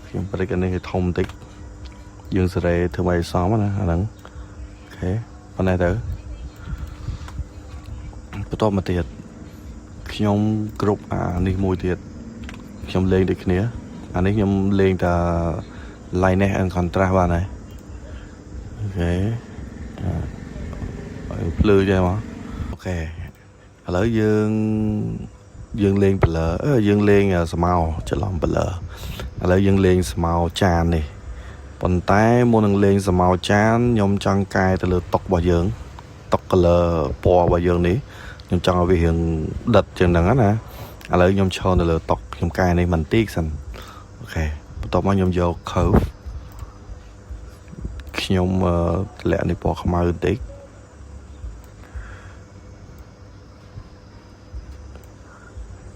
ខ្ញុំប្រិចអានេះឲ្យធំបន្តិចយើងសេរីធ្វើឲ្យសមណាអាហ្នឹង OK ប៉ុណ្ណេះទៅបន្តមកទៀតខ្ញុំគ្រប់អានេះមួយទៀតខ្ញុំលេងដូចគ្នាអានេះខ្ញុំលេងតែ lightness and contrast បានហើយ OK ឲ្យភ្លឺចេះមក OK ឥឡូវយើង យើងលេង blur អឺយើងលេងស្មៅច្រឡំ blur ឥឡូវយើងលេងស្មៅចាននេះប៉ុន្តែមុននឹងលេងស្មៅចានខ្ញុំចង់កែទៅលើតុរបស់យើងតុ color ពណ៌របស់យើងនេះខ្ញុំចង់ឲ្យវារៀងដិតជាងហ្នឹងណាឥឡូវខ្ញុំឈរនៅលើតុខ្ញុំកែនេះបន្តិចសិន OK បន្ទាប់មកខ្ញុំយក curve ខ្ញុំទម្លាក់នេះពណ៌ខ្មៅបន្តិច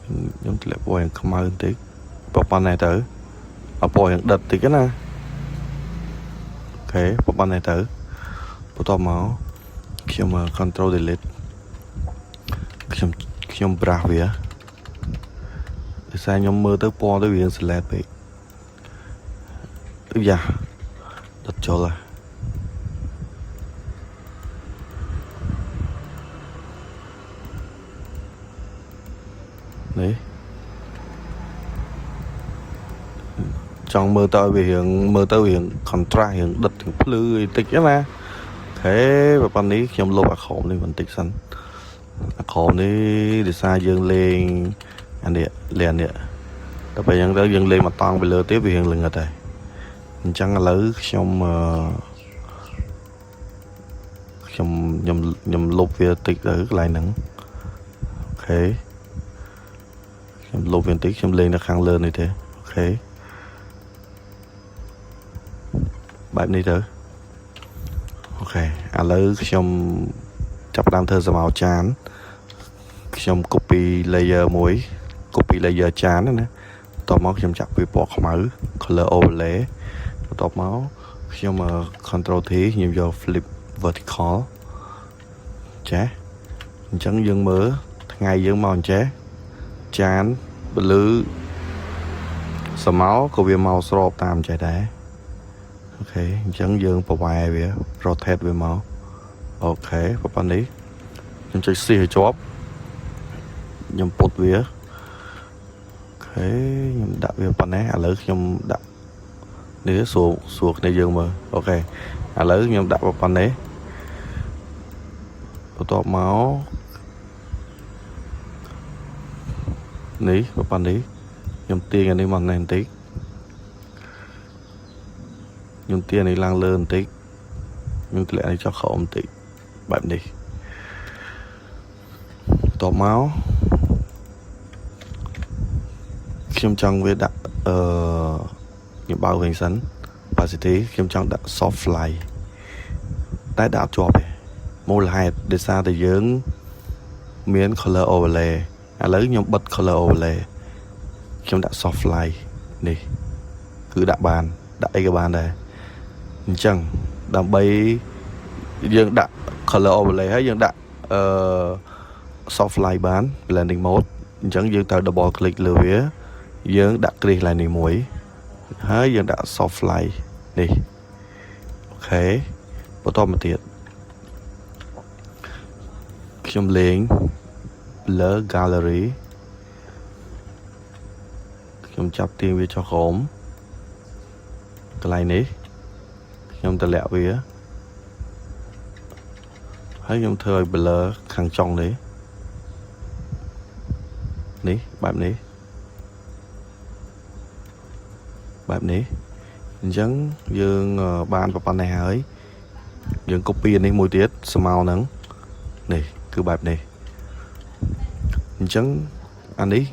ខ្ញុំទម្លាក់ពណ៌យ៉ាងខ្មៅបន្តិចប៉ុណ្ណេះទៅឲ្យពណ៌យ៉ាងដិតតិចណា OK ប៉ុណ្ណេះទៅបន្ទាប់មកខ្ញុំ control delete ខ្ញុំខ្ញុំ brush វាដោយសារខ្ញុំមើលទៅពណ៌ទៅវា select ពេកយ៉ាដុតចូលហ่ะ នេះចង់មើលទៅឲ្យវារៀងមើលទៅរៀង contrast រៀងដិតរៀងភ្លឺអីតិចណា OK ប៉ុណ្នេះខ្ញុំលុបអាក្រោមនេះបន្តិចសិនអាក្រោមនេះដោយសារយើងលេងអានេះលេងអានេះដល់ពេលអញ្ចឹងទៅយើងលេងមកតង់ទៅលើទៀតវារៀងល្ងិតហើយអញ្ចឹងឥឡូវខ្ញុំអឺខ្ញុំខ្ញុំខ្ញុំលុបវាតិចទៅកន្លែងហ្នឹង OK ខ្ញុំលុបវាបន្តិចខ្ញុំលេងនៅខាងលើនេះទេ OK បែបនេះទៅ OK ឥឡូវខ្ញុំចាប់ផ្ដើមធ្វើស្រមោលចានខ្ញុំ copy layer មួយ copy layer ចានណាបន្ទាប់មកខ្ញុំចាក់ពីពណ៌ខ្មៅ color overlay បន្ទាប់មកខ្ញុំ control T ខ្ញុំយក flip vertical ចាអញ្ចឹងយើងមើលថ្ងៃយើងមកអញ្ចេះចានពលឺស្រមោលក៏វាមកស្របតាមចេះដែរ OK អញ្ចឹងយើងប្រវែវា rotate វាមក OK ប៉ុណ្ណេះខ្ញុំចុច C ឲ្យជាប់ខ្ញុំពុតវា OK ខ្ញុំដាក់វាប៉ុណ្ណេះឥឡូវខ្ញុំដាក់នេះសួរសួរគ្នាយើងមើល OK ឥឡូវខ្ញុំដាក់ប៉ុណ្ណេះបន្ទាប់មកនេះប៉ុណ្ណេះខ្ញុំទាញអានេះមកនេះបន្តិចខ្ញុំទាញនេះឡើងលើបន្តិចខ្ញុំធ្លាក់នេះចុះក្រោមបន្តិចបែបនេះបន្ទាប់មកខ្ញុំចង់វាដាក់អឺខ្ញុំបើកវិញសិន opacity ខ្ញុំចង់ដាក់ soft light តែដាក់អត់ជាប់ទេមូលហេតុដោយសារតែយើងមាន color overlay ឥឡូវខ្ញុំបិទ color overlay ខ្ញុំដាក់ soft light នេះគឺដាក់បានដាក់អីក៏បានដែរអញ្ចឹងដើម្បីយើងដាក់ color overlay ហើយយើងដាក់អឺ soft light បាន blending mode អញ្ចឹងយើងត្រូវ double click លើវាយើងដាក់ crease line នេះមួយហើយយើងដាក់ soft light នេះ OK បន្តមកទៀតខ្ញុំលេង blur gallery ខ្ញុំចាប់ទាញវាចុះក្រោមកន្លែងនេះខ្ញុំតម្លាក់វាហើយខ្ញុំធ្វើឲ្យ blur ខាងចុងនេះនេះបែបនេះបែបនេះអញ្ចឹងយើងបានប៉ុណ្ណេះហើយយើង copy អានេះមួយទៀតស្មៅហ្នឹងនេះគឺបែបនេះអញ្ចឹងអានេះ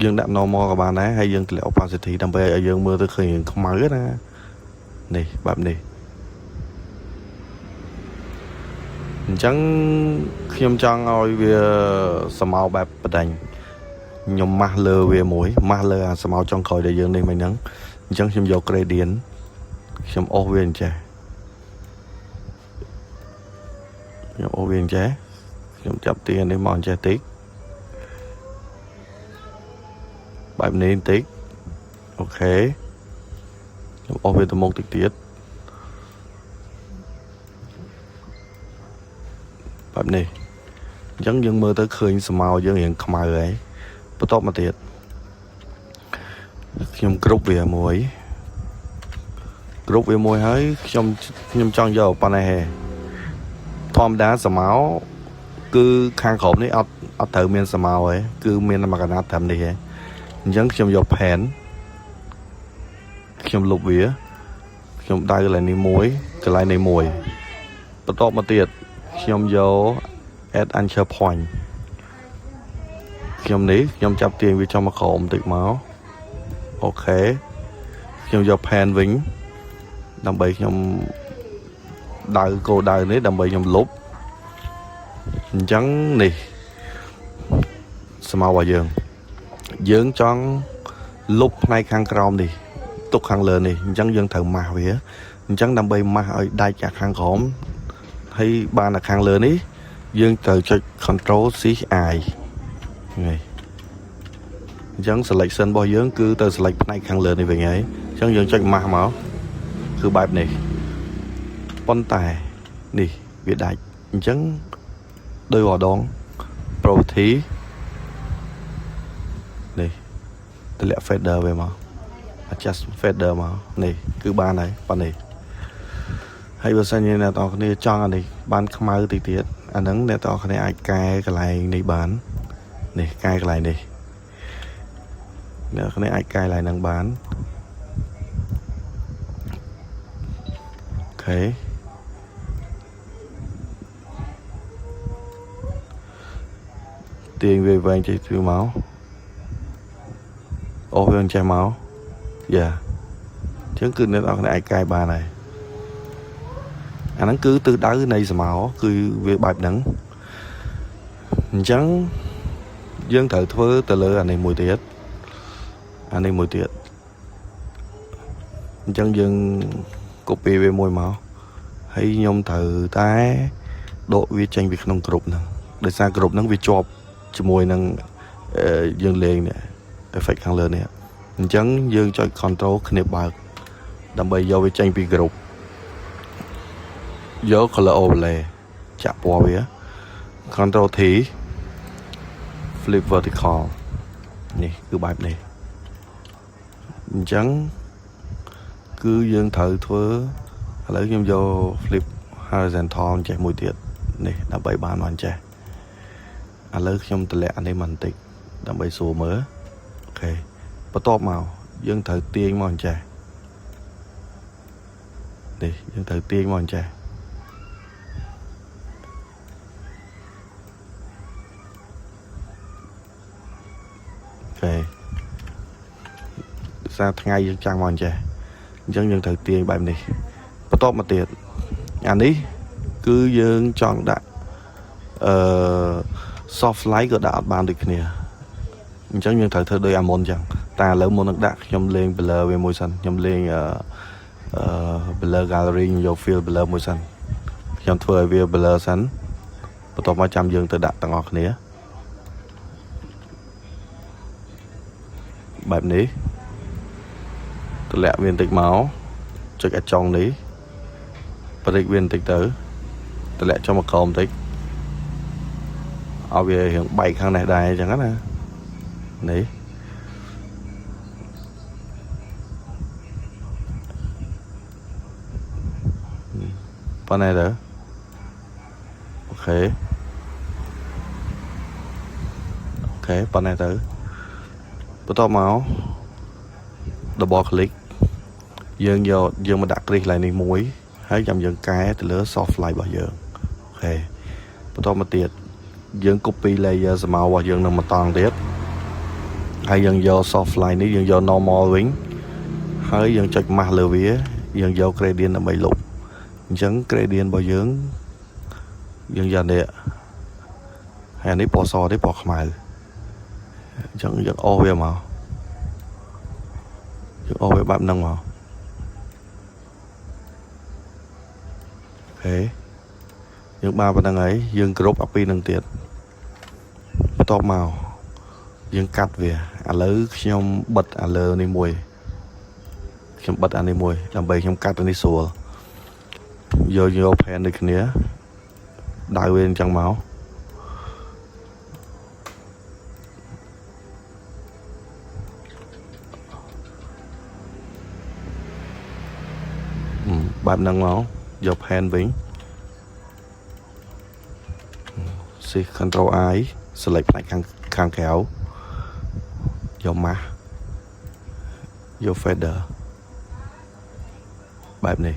យើងដាក់ normal ក៏បានដែរហើយយើងទម្លាក់ opacity ដើម្បីឲ្យយើងមើលទៅឃើញខ្មៅណានេះបែបនេះអញ្ចឹងខ្ញុំចង់ឲ្យវាស្មៅបែបបដិញខ្ញុំម៉ាស់លើវាមួយម៉ាស់លើអាស្មៅចុងក្រោយដែលយើងនេះមិញហ្នឹងអញ្ចឹងខ្ញុំយក gradient ខ្ញុំអូសវាអញ្ចេះខ្ញុំអូសវាអញ្ចេះខ្ញុំចាប់ទានេះមកអញ្ចេះតិចបែបនេះបន្តិច OK ខ្ញុំអូសវាទៅមុខតិចទៀតបែបនេះអញ្ចឹងយើងមើលទៅឃើញស្មៅយើងរៀងខ្មៅហើយបន្ទាប់មកទៀតខ្ញុំគ្រប់វាមួយគ្រប់វាមួយហើយខ្ញុំខ្ញុំចង់យកប៉ុណ្ណេះហេធម្មតាស្មៅ គឺខាងក្រោមនេះអត់អត់ត្រូវមានស្រមោលទេគឺមានតែមួយកណាត់ត្រឹមនេះទេអញ្ចឹងខ្ញុំយក pen ខ្ញុំលុបវាខ្ញុំដៅកន្លែងនេះមួយកន្លែងនេះមួយបន្ទាប់មកទៀតខ្ញុំយក add anchor point ខ្ញុំនេះខ្ញុំចាប់ទាញវាចុះមកក្រោមបន្តិចមក OK ខ្ញុំយក pen វិញដើម្បីខ្ញុំដៅគោលដៅនេះដើម្បីខ្ញុំលុបអញ្ចឹងនេះស្មៅរបស់យើងយើងចង់លុបផ្នែកខាងក្រោមនេះទុកខាងលើនេះអញ្ចឹងយើងត្រូវម៉ាស់វាអញ្ចឹងដើម្បីម៉ាស់ឲ្យដាច់អាខាងក្រោមហើយបានអាខាងលើនេះយើងត្រូវចុច Control Shift I នេះអញ្ចឹង selection របស់យើងគឺទៅ select ផ្នែកខាងលើនេះវិញហើយអញ្ចឹងយើងចុចម៉ាស់មកគឺបែបនេះប៉ុន្តែនេះវាដាច់អញ្ចឹងដោយរដង property នេះតម្លាក់ feather វាមក adjust feather មកនេះគឺបានហើយប៉ុណ្នេះហើយបើសិនជាអ្នកទាំងអស់គ្នាចង់អានេះបានខ្មៅតិចទៀតអាហ្នឹងអ្នកទាំងអស់គ្នាអាចកែកន្លែងនេះបាននេះកែកន្លែងនេះអ្នកគ្នាអាចកែកន្លែងហ្នឹងបាន OK ទាញវាវែងចេះវាមកអូសវាចេះមកយ៉ាអញ្ចឹងគឺអ្នកនរគ្នាអាចកែបានហើយអាហ្នឹងគឺទិសដៅនៃស្រមោលគឺវាបែបហ្នឹងអញ្ចឹងយើងត្រូវធ្វើទៅលើអានេះមួយទៀតអានេះមួយទៀតអញ្ចឹងយើង copy វាមួយមកហើយខ្ញុំត្រូវតែដកវាចេញពីក្នុងក្រុមហ្នឹងដោយសារក្រុមហ្នឹងវាជាប់ជាមួយនឹងយើងលេងនេះ effect ខាងលើនេះអញ្ចឹងយើងចុច control គ្នាបើកដើម្បីយកវាចេញពីក្រុមយក color overlay ចាក់ពណ៌វា control T flip vertical នេះគឺបែបនេះអញ្ចឹងគឺយើងត្រូវធ្វើឥឡូវខ្ញុំយក flip horizontal ចេះមួយទៀតនេះដើម្បីបានមកចេះឥឡូវខ្ញុំតម្លាក់អានេះមកបន្តិចដើម្បីស្រួលមើល OK បន្ទាប់មកយើងត្រូវទាញមកអញ្ចេះនេះយើងត្រូវទាញមកអញ្ចេះ OK សារថ្ងៃយើងចាំងមកអញ្ចេះអញ្ចឹងយើងត្រូវទាញបែបនេះបន្ទាប់មកទៀតអានេះគឺយើងចង់ដាក់អឺ soft light ក៏ដាក់អត់បានដូចគ្នាអញ្ចឹងយើងត្រូវធ្វើដូចអាមុនអញ្ចឹងតែឥឡូវមុននឹងដាក់ខ្ញុំលេង blur វាមួយសិនខ្ញុំលេងអឺអឺ blur gallery ខ្ញុំយក fill blur មួយសិនខ្ញុំធ្វើឲ្យវា blur សិនបន្ទាប់មកចាំយើងទៅដាក់ទាំងអស់គ្នាបែបនេះតម្លាក់វាបន្តិចមកចុចអាចុងនេះបរិចវាបន្តិចទៅតម្លាក់ចុះមកក្រោមបន្តិចឲ្យវារៀងបែកខាងនេះដែរអញ្ចឹងណានេះប៉ុណ្ណេះទៅ OK OK ប៉ុណ្ណេះទៅបន្ទាប់មក double click យើងយកយើងមកដាក់គ្រីសកន្លែងនេះមួយហើយចាំយើងកែទៅលើ soft light របស់យើង OK បន្តមកទៀតយើង copy layer ស្រមោលរបស់យើងនឹងមកតង់ទៀតហើយយើងយក soft light នេះយើងយក normal វិញហើយយើងចុចម៉ាស់លើវាយើងយក gradient ដើម្បីលុបអញ្ចឹង gradient របស់យើងយើងយកនេះហើយអានេះពណ៌សទេពណ៌ខ្មៅអញ្ចឹងយើងអូសវាមកយើងអូសវាបែបហ្នឹងមក OK យើងបានប៉ុណ្្នឹងហើយយើងគ្រប់អាពីរហ្នឹងទៀតបន្ទាប់មកយើងកាត់វាឥឡូវខ្ញុំបិទអាលើនេះមួយខ្ញុំបិទអានេះមួយដើម្បីខ្ញុំកាត់អានេះស្រួលយកយក pen ដូចគ្នាដៅវាអញ្ចឹងមកបែបហ្នឹងមកយក pen វិញ Shift Control I select ផ្នែកខាងខាងក្រៅយក mask យក feather បែបនេះ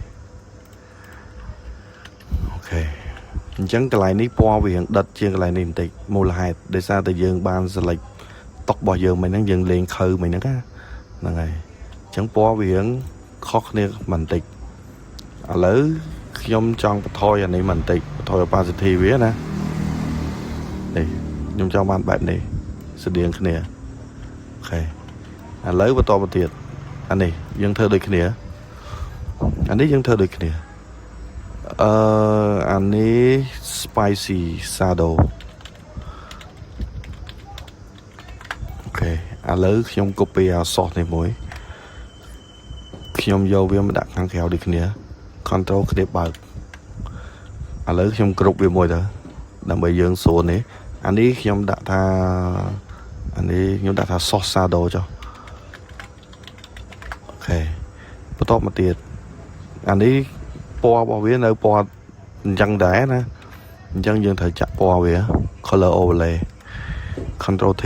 OK អញ្ចឹងកន្លែងនេះពណ៌វារៀងដិតជាងកន្លែងនេះបន្តិចមូលហេតុដោយសារតែយើងបាន select តុករបស់យើងមិញហ្នឹងយើងលេងខើមិញហ្នឹងណាហ្នឹងហើយអញ្ចឹងពណ៌វារៀងខុសគ្នាបន្តិចឥឡូវខ្ញុំចង់បន្ថយអានេះបន្តិចបន្ថយ opacity វាណានេះខ្ញុំចង់បានបែបនេះស្តៀងគ្នាOK ឥឡូវបន្តមកទៀតអានេះយើងធ្វើដូចគ្នាអានេះយើងធ្វើដូចគ្នាអឺអានេះ spicy shadow OK ឥឡូវខ្ញុំ copy អា source នេះមួយខ្ញុំយកវាមកដាក់ខាងក្រៅដូចគ្នា control គ្នាបើកឥឡូវខ្ញុំគ្រប់វាមួយទៅដើម្បីយើងស្រួលនេះអានេះខ្ញុំដាក់ថាអានេះខ្ញុំដាក់ថា source shadow ចុះOK បន្ទាប់មកទៀតអានេះពណ៌របស់វានៅពណ៌អញ្ចឹងដែរណាអញ្ចឹងយើងត្រូវចាក់ពណ៌វា color overlay control T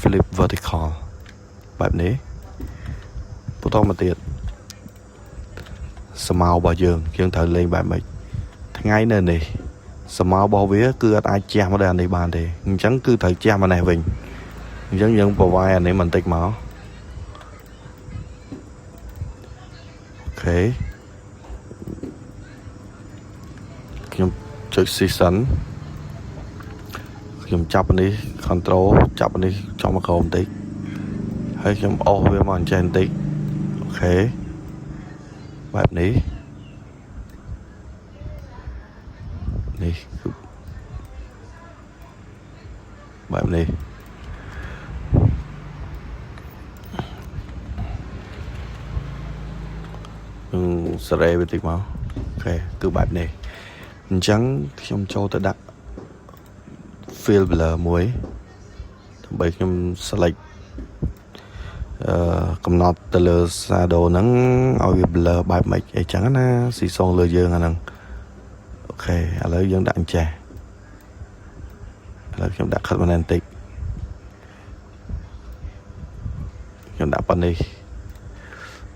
flip vertical បែបនេះបន្តមកទៀតស្មៅរបស់យើងយើងត្រូវលេងបែបម៉េចថ្ងៃនៅនេះស្មៅរបស់វាគឺអត់អាចជះមកដល់អានេះបានទេអញ្ចឹងគឺត្រូវជះមកនេះវិញអញ្ចឹងយើងប្រវាយអានេះបន្តិចមក OK ខ្ញុំចុច season ខ្ញុំចាប់នេះ control ចាប់នេះចំមកក្រោមបន្តិចហើយខ្ញុំអូសវាមកអញ្ចេះបន្តិច OK បែបនេះនេះគឺបែបនេះនឹងសេរីវាតិចមក OK គឺបែបនេះអញ្ចឹងខ្ញុំចូលទៅដាក់ fill blur មួយដើម្បីខ្ញុំ select អឺកំណត់ទៅលើ shadow ហ្នឹងឲ្យវា blur បែបម៉េចអីចឹងណាស៊ីសងលើយើងអាហ្នឹង OK ឥឡូវយើងដាក់អញ្ចេះឥឡូវខ្ញុំដាក់ខិតមកបន្តិចខ្ញុំដាក់ប៉ុណ្នេះ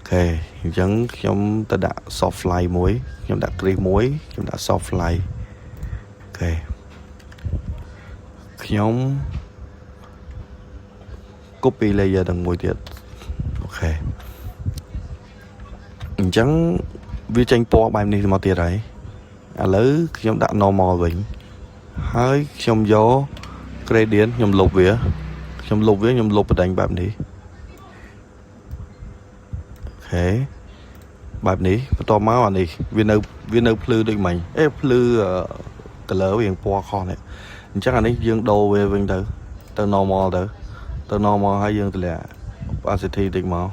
OK អញ្ចឹងខ្ញុំទៅដាក់ soft light មួយខ្ញុំដាក់ crease មួយខ្ញុំដាក់ soft light OK ខ្ញុំ copy layer ទាំងមួយទៀត OK អញ្ចឹងវាចេញពណ៌បែបនេះមកទៀតហើយឥឡូវខ្ញុំដាក់ normal វិញហើយខ្ញុំយក gradient ខ្ញុំលុបវាខ្ញុំលុបវាខ្ញុំលុបបដិញបែបនេះOK បែបនេះបន្ទាប់មកអានេះវានៅវានៅភ្លឺដូចមិញអេភ្លឺ color វាពណ៌ខុសនេះអញ្ចឹងអានេះយើងដូរវាវិញទៅទៅ normal ទៅទៅ normal ហើយយើងតម្លាក់ opacity តិចមក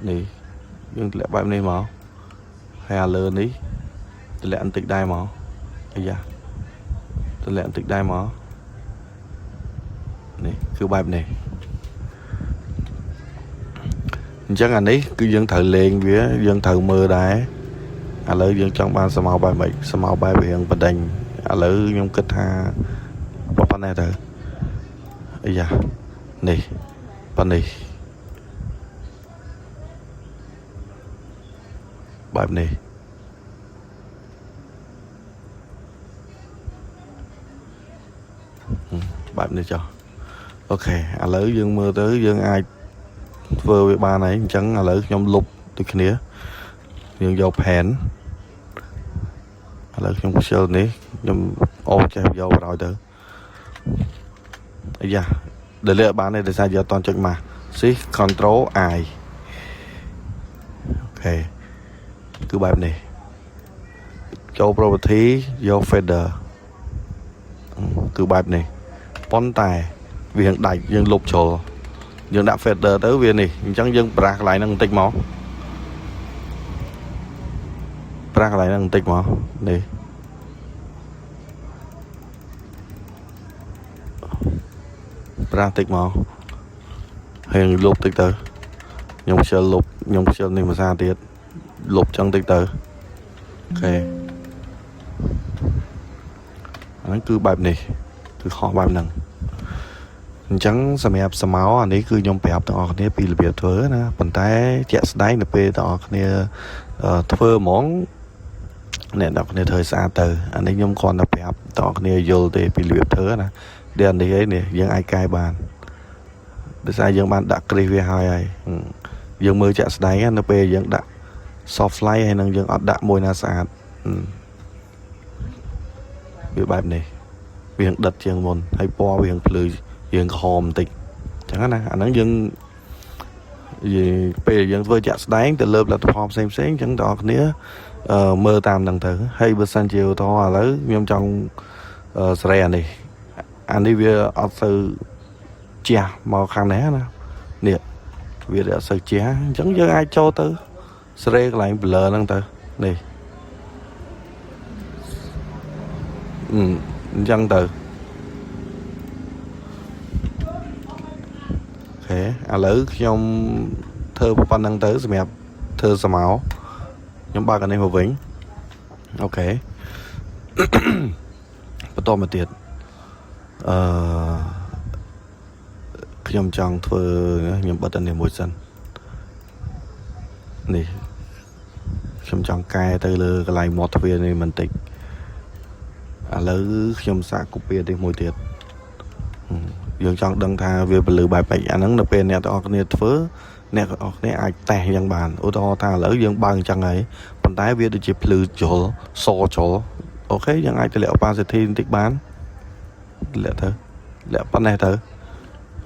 នេះយើងតម្លាក់បែបនេះមកហើយអាលើនេះតម្លាក់បន្តិចដែរមកអាយ៉ាតម្លាក់បន្តិចដែរមកនេះគឺបែបនេះអញ្ចឹងអានេះគឺយើងត្រូវលេងវាយើងត្រូវមើលដែរឥឡូវយើងចង់បានស្មៅបែបម៉េចស្មៅបែបរៀងបដិញឥឡូវខ្ញុំគិតថាប៉ុណ្ណេះទៅអាយ៉ានេះប៉ុណ្នេះបែបនេះបែបនេះចុះOK ឥឡូវយើងមើលទៅយើងអាចធ្វើវាបានហើយអញ្ចឹងឥឡូវខ្ញុំលុបដូចគ្នាយើងយក pen ឥឡូវខ្ញុំខ្ជិលនេះខ្ញុំអូចេះយកបរោយទៅអាយ៉ា delete បានទេដោយសារយកអត់តន់ចុចមក Shift Control I OK គឺបែបនេះចូល property យក feather គឺបែបនេះប៉ុន្តែវានឹងដាច់យើងលុបចូលយើងដាក់ feather ទៅវានេះអញ្ចឹងយើងប្រាស់កន្លែងហ្នឹងបន្តិចមកប្រាស់កន្លែងហ្នឹងបន្តិចមកនេះប្រាស់បន្តិចមកហើយលុបតិចទៅខ្ញុំខ្ជិលលុបខ្ញុំខ្ជិលនេះភាសាទៀតលុបចឹងតិចទៅOK អាហ្នឹងគឺបែបនេះគឺខុសបែបហ្នឹងអញ្ចឹងសម្រាប់ស្រមោលអានេះគឺខ្ញុំប្រាប់ទាំងអស់គ្នាពីរបៀបធ្វើណាប៉ុន្តែជាក់ស្ដែងនៅពេលទាំងអស់គ្នាធ្វើហ្មងអ្នកទាំងអស់គ្នាធ្វើឲ្យស្អាតទៅអានេះខ្ញុំគ្រាន់តែប្រាប់ទាំងអស់គ្នាយល់ទេពីរបៀបធ្វើណាដែលអានេះឯងនេះយើងអាចកែបានដោយសារយើងបានដាក់ crease វាហើយហើយយើងមើលជាក់ស្ដែងនៅពេលយើងដាក់ soft light ហើយនឹងយើងអត់ដាក់មួយណាស្អាតវាបែបនេះវាដិតជាងមុនហើយពណ៌វាភ្លឺយើងក្រហមបន្តិចអញ្ចឹងណាអាហ្នឹងយើងពេលយើងធ្វើជាក់ស្ដែងទៅលើផលិតផលផ្សេងផ្សេងអញ្ចឹងបងប្អូនគ្នាមើលតាមហ្នឹងទៅហើយបើសិនជាឧទាហរណ៍ឥឡូវខ្ញុំចង់សេរីអានេះអានេះវាអត់សូវជះមកខាងនេះណានេះវាអត់សូវជះអញ្ចឹងយើងអាចចូលទៅសេរីកន្លែង blur ហ្នឹងទៅនេះអញ្ចឹងទៅOK ឥឡូវខ្ញុំធ្វើប៉ុណ្្នឹងទៅសម្រាប់ធ្វើស្រមោលខ្ញុំបើកអានេះមកវិញ OK បន្តមកទៀតអឺខ្ញុំចង់ធ្វើខ្ញុំបិទអានេះមួយសិននេះខ្ញុំចង់កែទៅលើកន្លែងមាត់ទ្វារនេះបន្តិចឥឡូវខ្ញុំសាក copy នេះមួយទៀតយើងចង់ដឹងថាវាពលឺបែបម៉េចអាហ្នឹងនៅពេលអ្នកទាំងអស់គ្នាធ្វើអ្នកទាំងអស់គ្នាអាចតេស្តយ៉ាងបានឧទាហរណ៍ថាឥឡូវយើងបើកអញ្ចឹងហើយប៉ុន្តែវាដូចជាភ្លឺជ្រុលសជ្រុល OK យើងអាចតម្លាក់ opacity បន្តិចបានតម្លាក់ទៅតម្លាក់ប៉ុណ្ណេះទៅ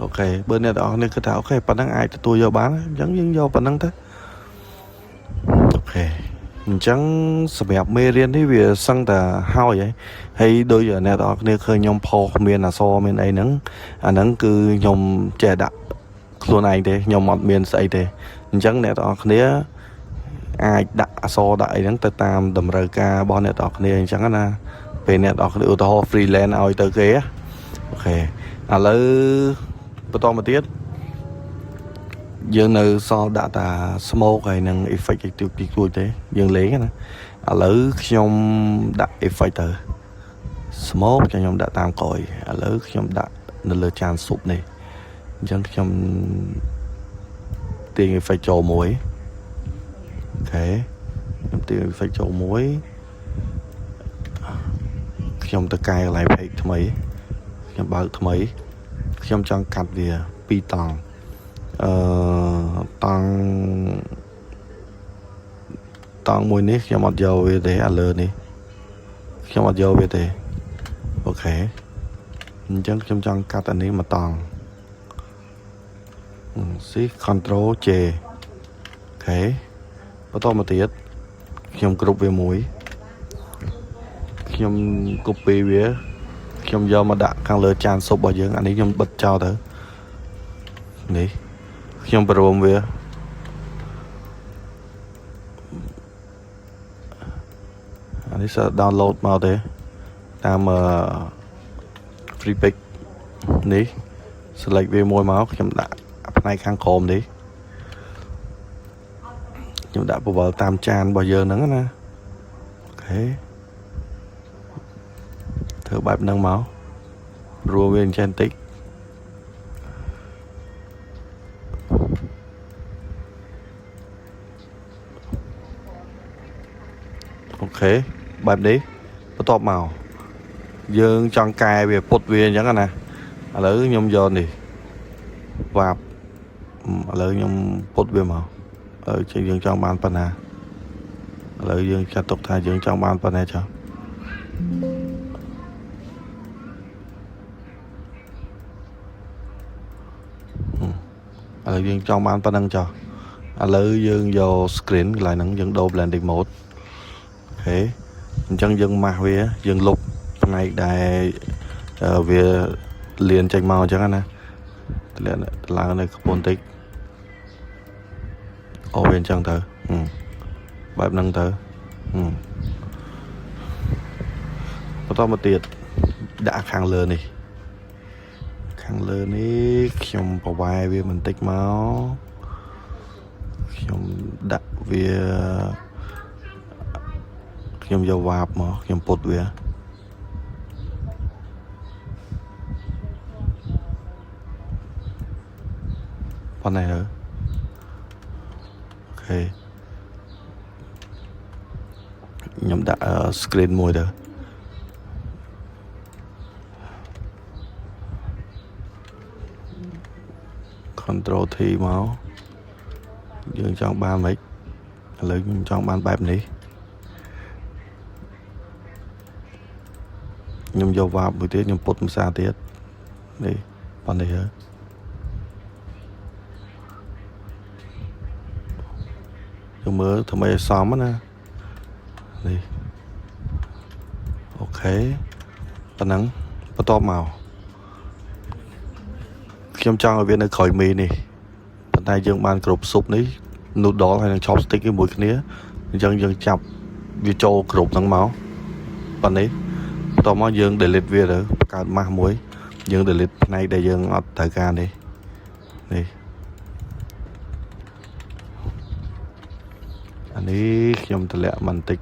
OK បើអ្នកទាំងអស់គ្នាគិតថា OK ប៉ុណ្ណឹងអាចទទួលយកបានអញ្ចឹងយើងយកប៉ុណ្ណឹងទៅ OK អញ្ចឹងសម្រាប់មេរៀននេះវាសឹងតែហើយហើយហើយដូចអ្នកទាំងអស់គ្នាឃើញខ្ញុំផុសមានអក្សរមានអីហ្នឹងអាហ្នឹងគឺខ្ញុំចេះដាក់ខ្លួនឯងទេខ្ញុំអត់មានស្អីទេអញ្ចឹងអ្នកទាំងអស់គ្នាអាចដាក់អក្សរដាក់អីហ្នឹងទៅតាមតម្រូវការរបស់អ្នកទាំងអស់គ្នាអញ្ចឹងណាពេលអ្នកទាំងអស់គ្នាឧទាហរណ៍ freelance ឲ្យទៅគេ OK ឥឡូវបន្តមកទៀតយើងនៅសល់ដាក់តា smoke ហើយនឹង effect ឯទីពីគួចទេយើងលេងណាឥឡូវខ្ញុំដាក់ effect ទៅ smoke ខ្ញុំដាក់តាមក្រោយឥឡូវខ្ញុំដាក់នៅលើចានស៊ុបនេះអញ្ចឹងខ្ញុំទាញ effect ចូលមួយ OK ខ្ញុំទាញ effect ចូលមួយខ្ញុំទៅកែកន្លែង page ថ្មីខ្ញុំបើកថ្មីខ្ញុំចង់កាត់វាពីរតង់អឺតង់តង់មួយនេះខ្ញុំអត់យកវាទេអាលើនេះខ្ញុំអត់យកវាទេ OK អញ្ចឹងខ្ញុំចង់កាត់អានេះមួយតង់ C control J OK បន្តមកទៀតខ្ញុំ group វាមួយខ្ញុំ copy វាខ្ញុំយកមកដាក់ខាងលើចានស៊ុបរបស់យើងអានេះខ្ញុំបិទចោលទៅនេះខ្ញុំព្រមវាអានេះសើ download មកទេតាម Freepik នេះ select វាមួយមកខ្ញុំដាក់ផ្នែកខាងក្រោមនេះខ្ញុំដាក់ពវល់តាមចានរបស់យើងហ្នឹងណា OK ធ្វើបែបហ្នឹងមករួវាអញ្ចឹងបន្តិច OK បែបនេះបន្ទាប់មកយើងចង់កែវាពុតវាអញ្ចឹងណាឥឡូវខ្ញុំយកនេះវ៉ាប់ឥឡូវខ្ញុំពុតវាមកឥឡូវយើងចង់បានប៉ុណ្ណាឥឡូវយើងចាត់ទុកថាយើងចង់បានប៉ុណ្ណេះចុះឥឡូវយើងចង់បានប៉ុណ្ណឹងចុះឥឡូវយើងយក screen កន្លែងហ្នឹងយើងដូរ blending mode OK អញ្ចឹងយើងម៉ាស់វាយើងលុបផ្នែកដែលវាលៀនចេញមកអញ្ចឹងណាតម្លាក់ឡើងនៅខ្ពស់បន្តិចអូវាអញ្ចឹងទៅបែបហ្នឹងទៅបន្តមកទៀតដាក់ខាងលើនេះខាងលើនេះខ្ញុំប្រវែវាបន្តិចមកខ្ញុំដាក់វាខ្ញុំយក warp មកខ្ញុំពុតវា ប៉ុណ្ណេះទៅOK ខ្ញុំដាក់ screen មួយទៅ control T មកយើងចង់បានម៉េចឥឡូវខ្ញុំចង់បានបែបនេះខ្ញុំយក warp មួយទៀតខ្ញុំពុតម្សាទៀតនេះប៉ុណ្នេះហើយយើងមើលធ្វើម៉េចឲ្យសមណានេះOK ប៉ុណ្ណឹងបន្ទាប់មកខ្ញុំចង់ឲ្យវានៅក្រោយមីនេះប៉ុន្តែយើងបានគ្រប់ស៊ុបនេះ noodle ហើយនឹង chopstick ជាមួយគ្នាអញ្ចឹងយើងចាប់វាចូលគ្រប់ហ្នឹងមកប៉ុណ្នេះបន្ទាប់មកយើង delete វាទៅបង្កើតម៉ាស់មួយយើង delete ផ្នែកដែលយើងអត់ត្រូវការនេះនេះអានេះខ្ញុំតម្លាក់បន្តិច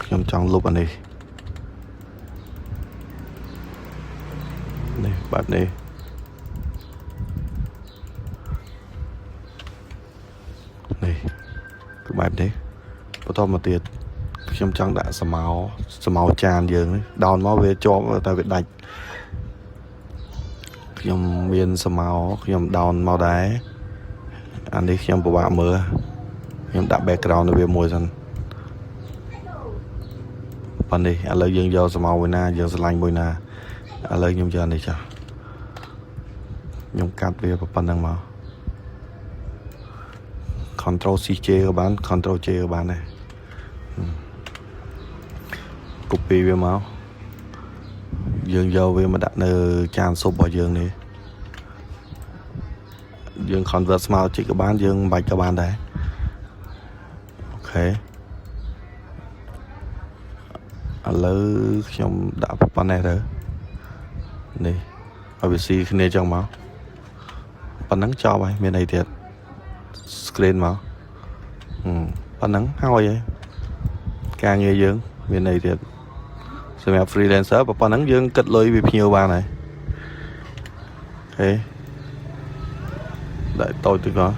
ខ្ញុំចង់លុបអានេះនេះបែបនេះនេះគឺបែបនេះបន្តមកទៀតខ្ញុំចង់ដាក់ស្រមោស្រមោចានយើងនេះដោនមកវាជាប់តែវាដាច់ខ្ញុំមានស្រមោខ្ញុំដោនមកដែរអានេះខ្ញុំពិបាកមើលខ្ញុំដាក់ background នៅវាមួយសិនប៉ុណ្នេះឥឡូវយើងយកស្រមោមួយណាយើងស្រឡាញ់មួយណាឥឡូវខ្ញុំយកអានេះចាស់ខ្ញុំកាត់វាប៉ុណ្្នឹងមក Control C J ក៏បាន Control J ក៏បានដែរ copy វាមកយើងយកវាមកដាក់នៅចានស៊ុបរបស់យើងនេះយើង convert smart object ក៏បានយើងមិនបាច់ក៏បានដែរ OK ឥឡូវខ្ញុំដាក់ប៉ុណ្ណេះទៅនេះឲ្យវាស៊ីគ្នាចឹងមកប៉ុណ្ណឹងចប់ហើយមានអីទៀត screen មកប៉ុណ្ណឹងហើយហើយការងារយើងមានអីទៀតសម្រាប់ freelancer ប៉ុណ្ណឹងយើងគិតលុយវាភ្ញៀវបានហើយ OK ដាក់តូចតិចមក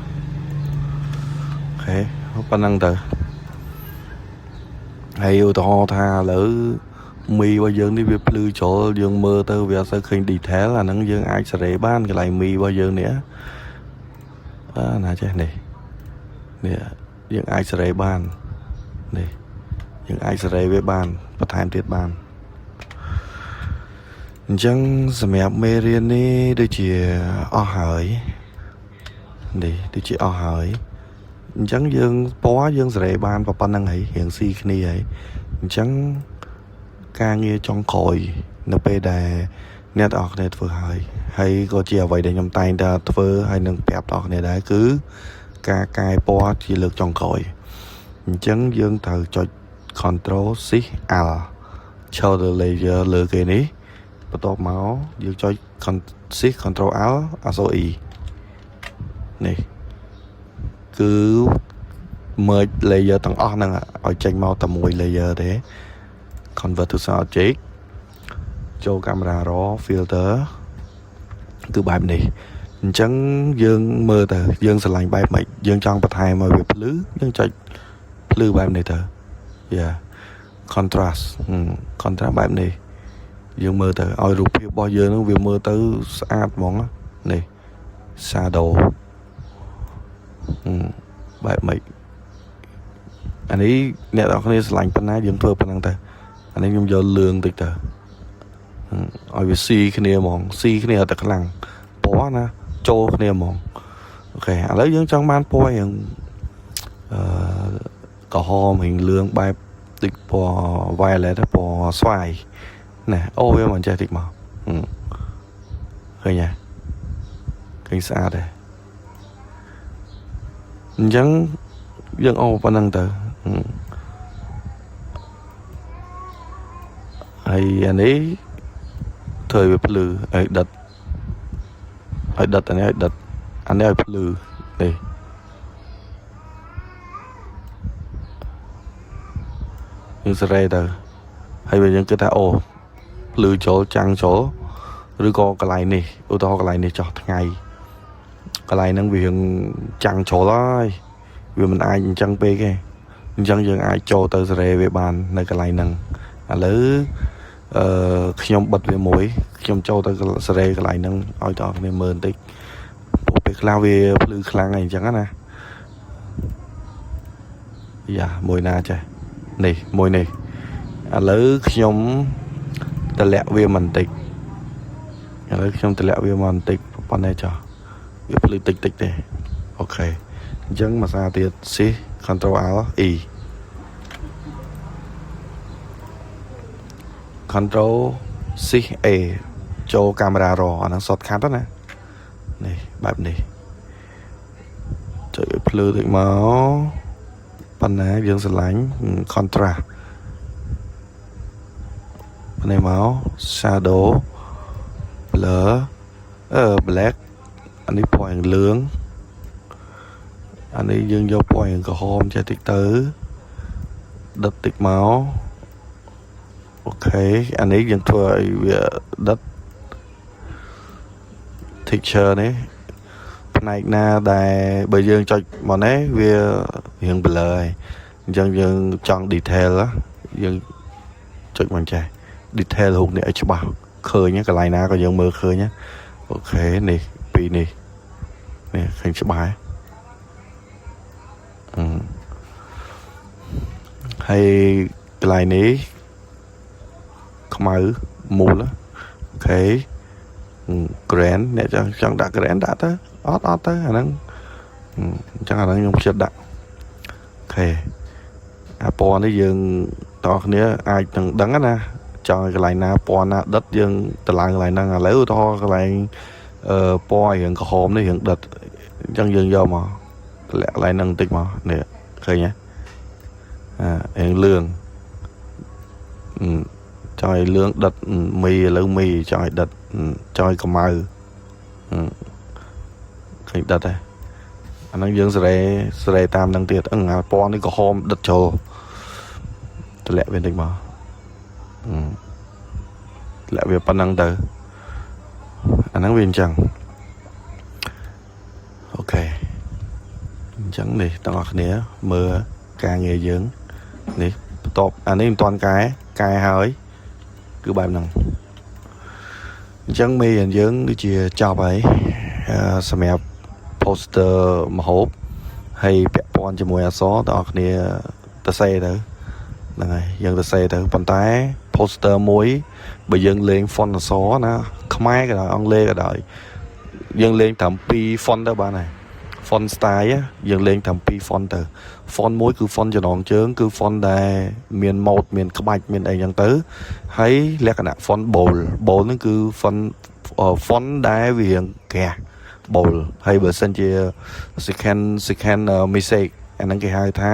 OK ប៉ុណ្ណឹងទៅហើយឧទាហរណ៍ថាឥឡូវមីរបស់យើងនេះវាភ្លឺជ្រុលយើងមើលទៅវាអត់សូវឃើញ detail អាហ្នឹងយើងអាចសេរីបានកន្លែងមីរបស់យើងនេះអើណាចេះនេះនេះយើងអាចសេរីបាននេះយើងអាចសេរីវាបានបន្ថែមទៀតបានអញ្ចឹងសម្រាប់មេរៀននេះដូចជាអស់ហើយនេះដូចជាអស់ហើយអញ្ចឹងយើងពណ៌យើងសេរីបានប៉ុណ្្នឹងហើយរៀងស៊ីគ្នាហើយអញ្ចឹងការងារចុងក្រោយនៅពេលដែលអ្នកទាំងអស់គ្នាធ្វើហើយហើយក៏ជាអ្វីដែលខ្ញុំតែងតែធ្វើហើយនឹងប្រាប់ទាំងអស់គ្នាដែរគឺការកែពណ៌ជាលើកចុងក្រោយអញ្ចឹងយើងត្រូវចុច Control Shift Alt ឈរទៅ layer លើគេនេះបន្ទាប់មកយើងចុច Shift Control Alt អក្សរ E នេះគឺ merge layer ទាំងអស់ហ្នឹងឲ្យចេញមកតែមួយ layer ទេ convert to smart object ចូល camera raw filter គឺបែបនេះអញ្ចឹងយើងមើលទៅយើងស្រឡាញ់បែបម៉េចយើងចង់បន្ថែមឲ្យវាភ្លឺយើងចុចភ្លឺបែបនេះទៅ yeah contrast contrast បែបនេះយើងមើលទៅឲ្យរូបភាពរបស់យើងនឹងវាមើលទៅស្អាតហ្មងនេះ shadow បែបម៉េចអានេះអ្នកនរគ្នាស្រឡាញ់ប៉ុណ្ណាយើងធ្វើប៉ុណ្ណឹងទៅអានេះខ្ញុំយកលឿងតិចទៅឲ្យវាស៊ីគ្នាហ្មងស៊ីគ្នាអត់តែខ្លាំងពណ៌ណាចូលគ្នាហ្មង OK ឥឡូវយើងចង់បានពណ៌រៀងអឺក្រហមរៀងលឿងបែបតិចពណ៌ violet ពណ៌ស្វាយណែអូវាមិនចេះតិចមកឃើញទេឃើញស្អាតទេអញ្ចឹងយើងអូប៉ុណ្្នឹងទៅហើយអានេះធ្វើឲ្យវាភ្លឺឲ្យដិតឲ្យដិតអានេះឲ្យដិតអានេះឲ្យភ្លឺនេះយើងសេរីទៅហើយបើយើងគិតថាអូភ្លឺចូលចាំងចូលឬក៏កន្លែងនេះឧទាហរណ៍កន្លែងនេះចោះថ្ងៃ កន្លែងហ្នឹងវារៀងចាំងជ្រុលហើយវាមិនអាចអញ្ចឹងពេកទេអញ្ចឹងយើងអាចចូលទៅសេរីវាបាននៅកន្លែងហ្នឹងឥឡូវអឺខ្ញុំបិទវាមួយខ្ញុំចូលទៅសេរីកន្លែងហ្នឹងឲ្យតគ្នាមើលបន្តិចព្រោះពេលខ្លះវាភ្លឺខ្លាំងហើយអញ្ចឹងណាយ៉ាមួយណាចេះនេះមួយនេះឥឡូវខ្ញុំតម្លាក់វាបន្តិចឥឡូវខ្ញុំតម្លាក់វាមកបន្តិចប៉ុណ្ណេះចុះវាភ្លឺតិចតិចទេOK អញ្ចឹងមួយសារទៀត C Control Alt E Control Shift A ចូលកាមេរ៉ា raw អាហ្នឹង shortcut ណានេះបែបនេះចុចឲ្យភ្លឺតិចមកប៉ុណ្ណាយើងស្រឡាញ់ contrast ប៉ុណ្ណេះមក shadow blur អឺ black អានេះពណ៌លឿងអានេះយើងយកពណ៌ក្រហមចេះតិចទៅដិតតិចមក OK អានេះយើងធ្វើឲ្យវាដិត texture នេះផ្នែកណាដែលបើយើងចុចមកនេះវារៀង blur ហើយអញ្ចឹងយើងចង់ detail យើងចុចមកចេះ detail រូបនេះឲ្យច្បាស់ឃើញកន្លែងណាក៏យើងមើលឃើញ OK នេះពីរនេះនេះឃើញច្បាស់អឺហើយកន្លែងនេះខ្មៅមូល OK grain អ្នកចង់ចង់ដាក់ grain ដាក់ទៅអត់អត់ទៅអាហ្នឹងអញ្ចឹងអាហ្នឹងខ្ញុំចិត្តដាក់ OK អាពណ៌នេះយើងតោះគ្នាអាចនឹងដឹងណាចង់ឲ្យកន្លែងណាពណ៌ណាដិតយើងតឡើងកន្លែងហ្នឹងឥឡូវឧទាហរណ៍កន្លែងអឺពណ៌រៀងក្រហមនេះរៀងដិតអញ្ចឹងយើងយកមកតម្លាក់កន្លែងហ្នឹងបន្តិចមកនេះឃើញទេអារៀងលឿងចង់ឲ្យលឿងដិតមីឥឡូវមីចង់ឲ្យដិតចង់ឲ្យកម្ៅឃើញដិតទេអាហ្នឹងយើងសេរីសេរីតាមហ្នឹងទៀតអឹងអាពណ៌នេះក្រហមដិតចូលតម្លាក់វាបន្តិចមកតម្លាក់វាប៉ុណ្ណឹងទៅអាហ្នឹងវាអញ្ចឹង OK អញ្ចឹងនេះទាំងអស់គ្នាមើលការងារយើងនេះបន្ទាប់អានេះមិនទាន់កែកែហើយគឺបែបហ្នឹងអញ្ចឹងមេរៀនយើងដូចជាចប់ហើយសម្រាប់ poster មហូបហើយពាក់ព័ន្ធជាមួយអក្សរទាំងអស់គ្នាទៅសេទៅហ្នឹងហើយយើងទៅសេទៅប៉ុន្តែ poster មួយបើយើងលេង font អក្សរណាខ្មែរក៏ដោយអង់គ្លេសក៏ដោយយើងលេងត្រឹម2 font ទៅបានហើយ font style យើងលេងត្រឹម2 font ទៅ font មួយគឺ font ចំណងជើងគឺ font ដែលមាន mode មានក្បាច់មានអីចឹងទៅហើយលក្ខណៈ font bold bold ហ្នឹងគឺ font ដែលវារៀងក្រាស់ bold ហើយបើសិនជា second message អាហ្នឹងគេហៅថា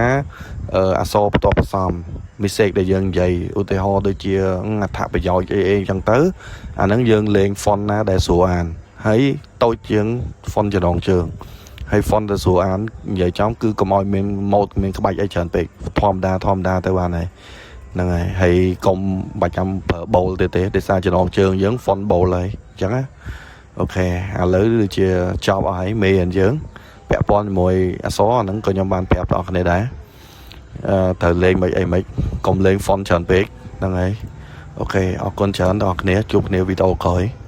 អក្សរបន្ទាប់បន្សំ message ដែលយើងនិយាយឧទាហរណ៍ដូចជាអត្ថប្រយោជន៍អីអីចឹងទៅអាហ្នឹងយើងលេង font ណាដែលស្រួលអានហើយតូចជាង font ចំណងជើងហើយ font ដែលស្រួលអាននិយាយចំគឺកុំឲ្យមាន mode មានក្បាច់អីច្រើនពេកធម្មតាធម្មតាទៅបានហើយហ្នឹងហើយហើយកុំបាច់ចាំប្រើ bold ទៀតទេដោយសារចំណងជើងយើង font bold ហើយអញ្ចឹងណា OK ឥឡូវដូចជាចប់អស់ហើយមេរៀនយើងពាក់ព័ន្ធជាមួយអក្សរអាហ្នឹងក៏ខ្ញុំបានប្រាប់ដល់អ្នកគ្នាដែរអឺត្រូវលេងមិនអីមិនកុំលេង font ច្រើនពេកហ្នឹងហើយ OK អរគុណច្រើនដល់អ្នកគ្នាជួបគ្នាវីដេអូក្រោយ។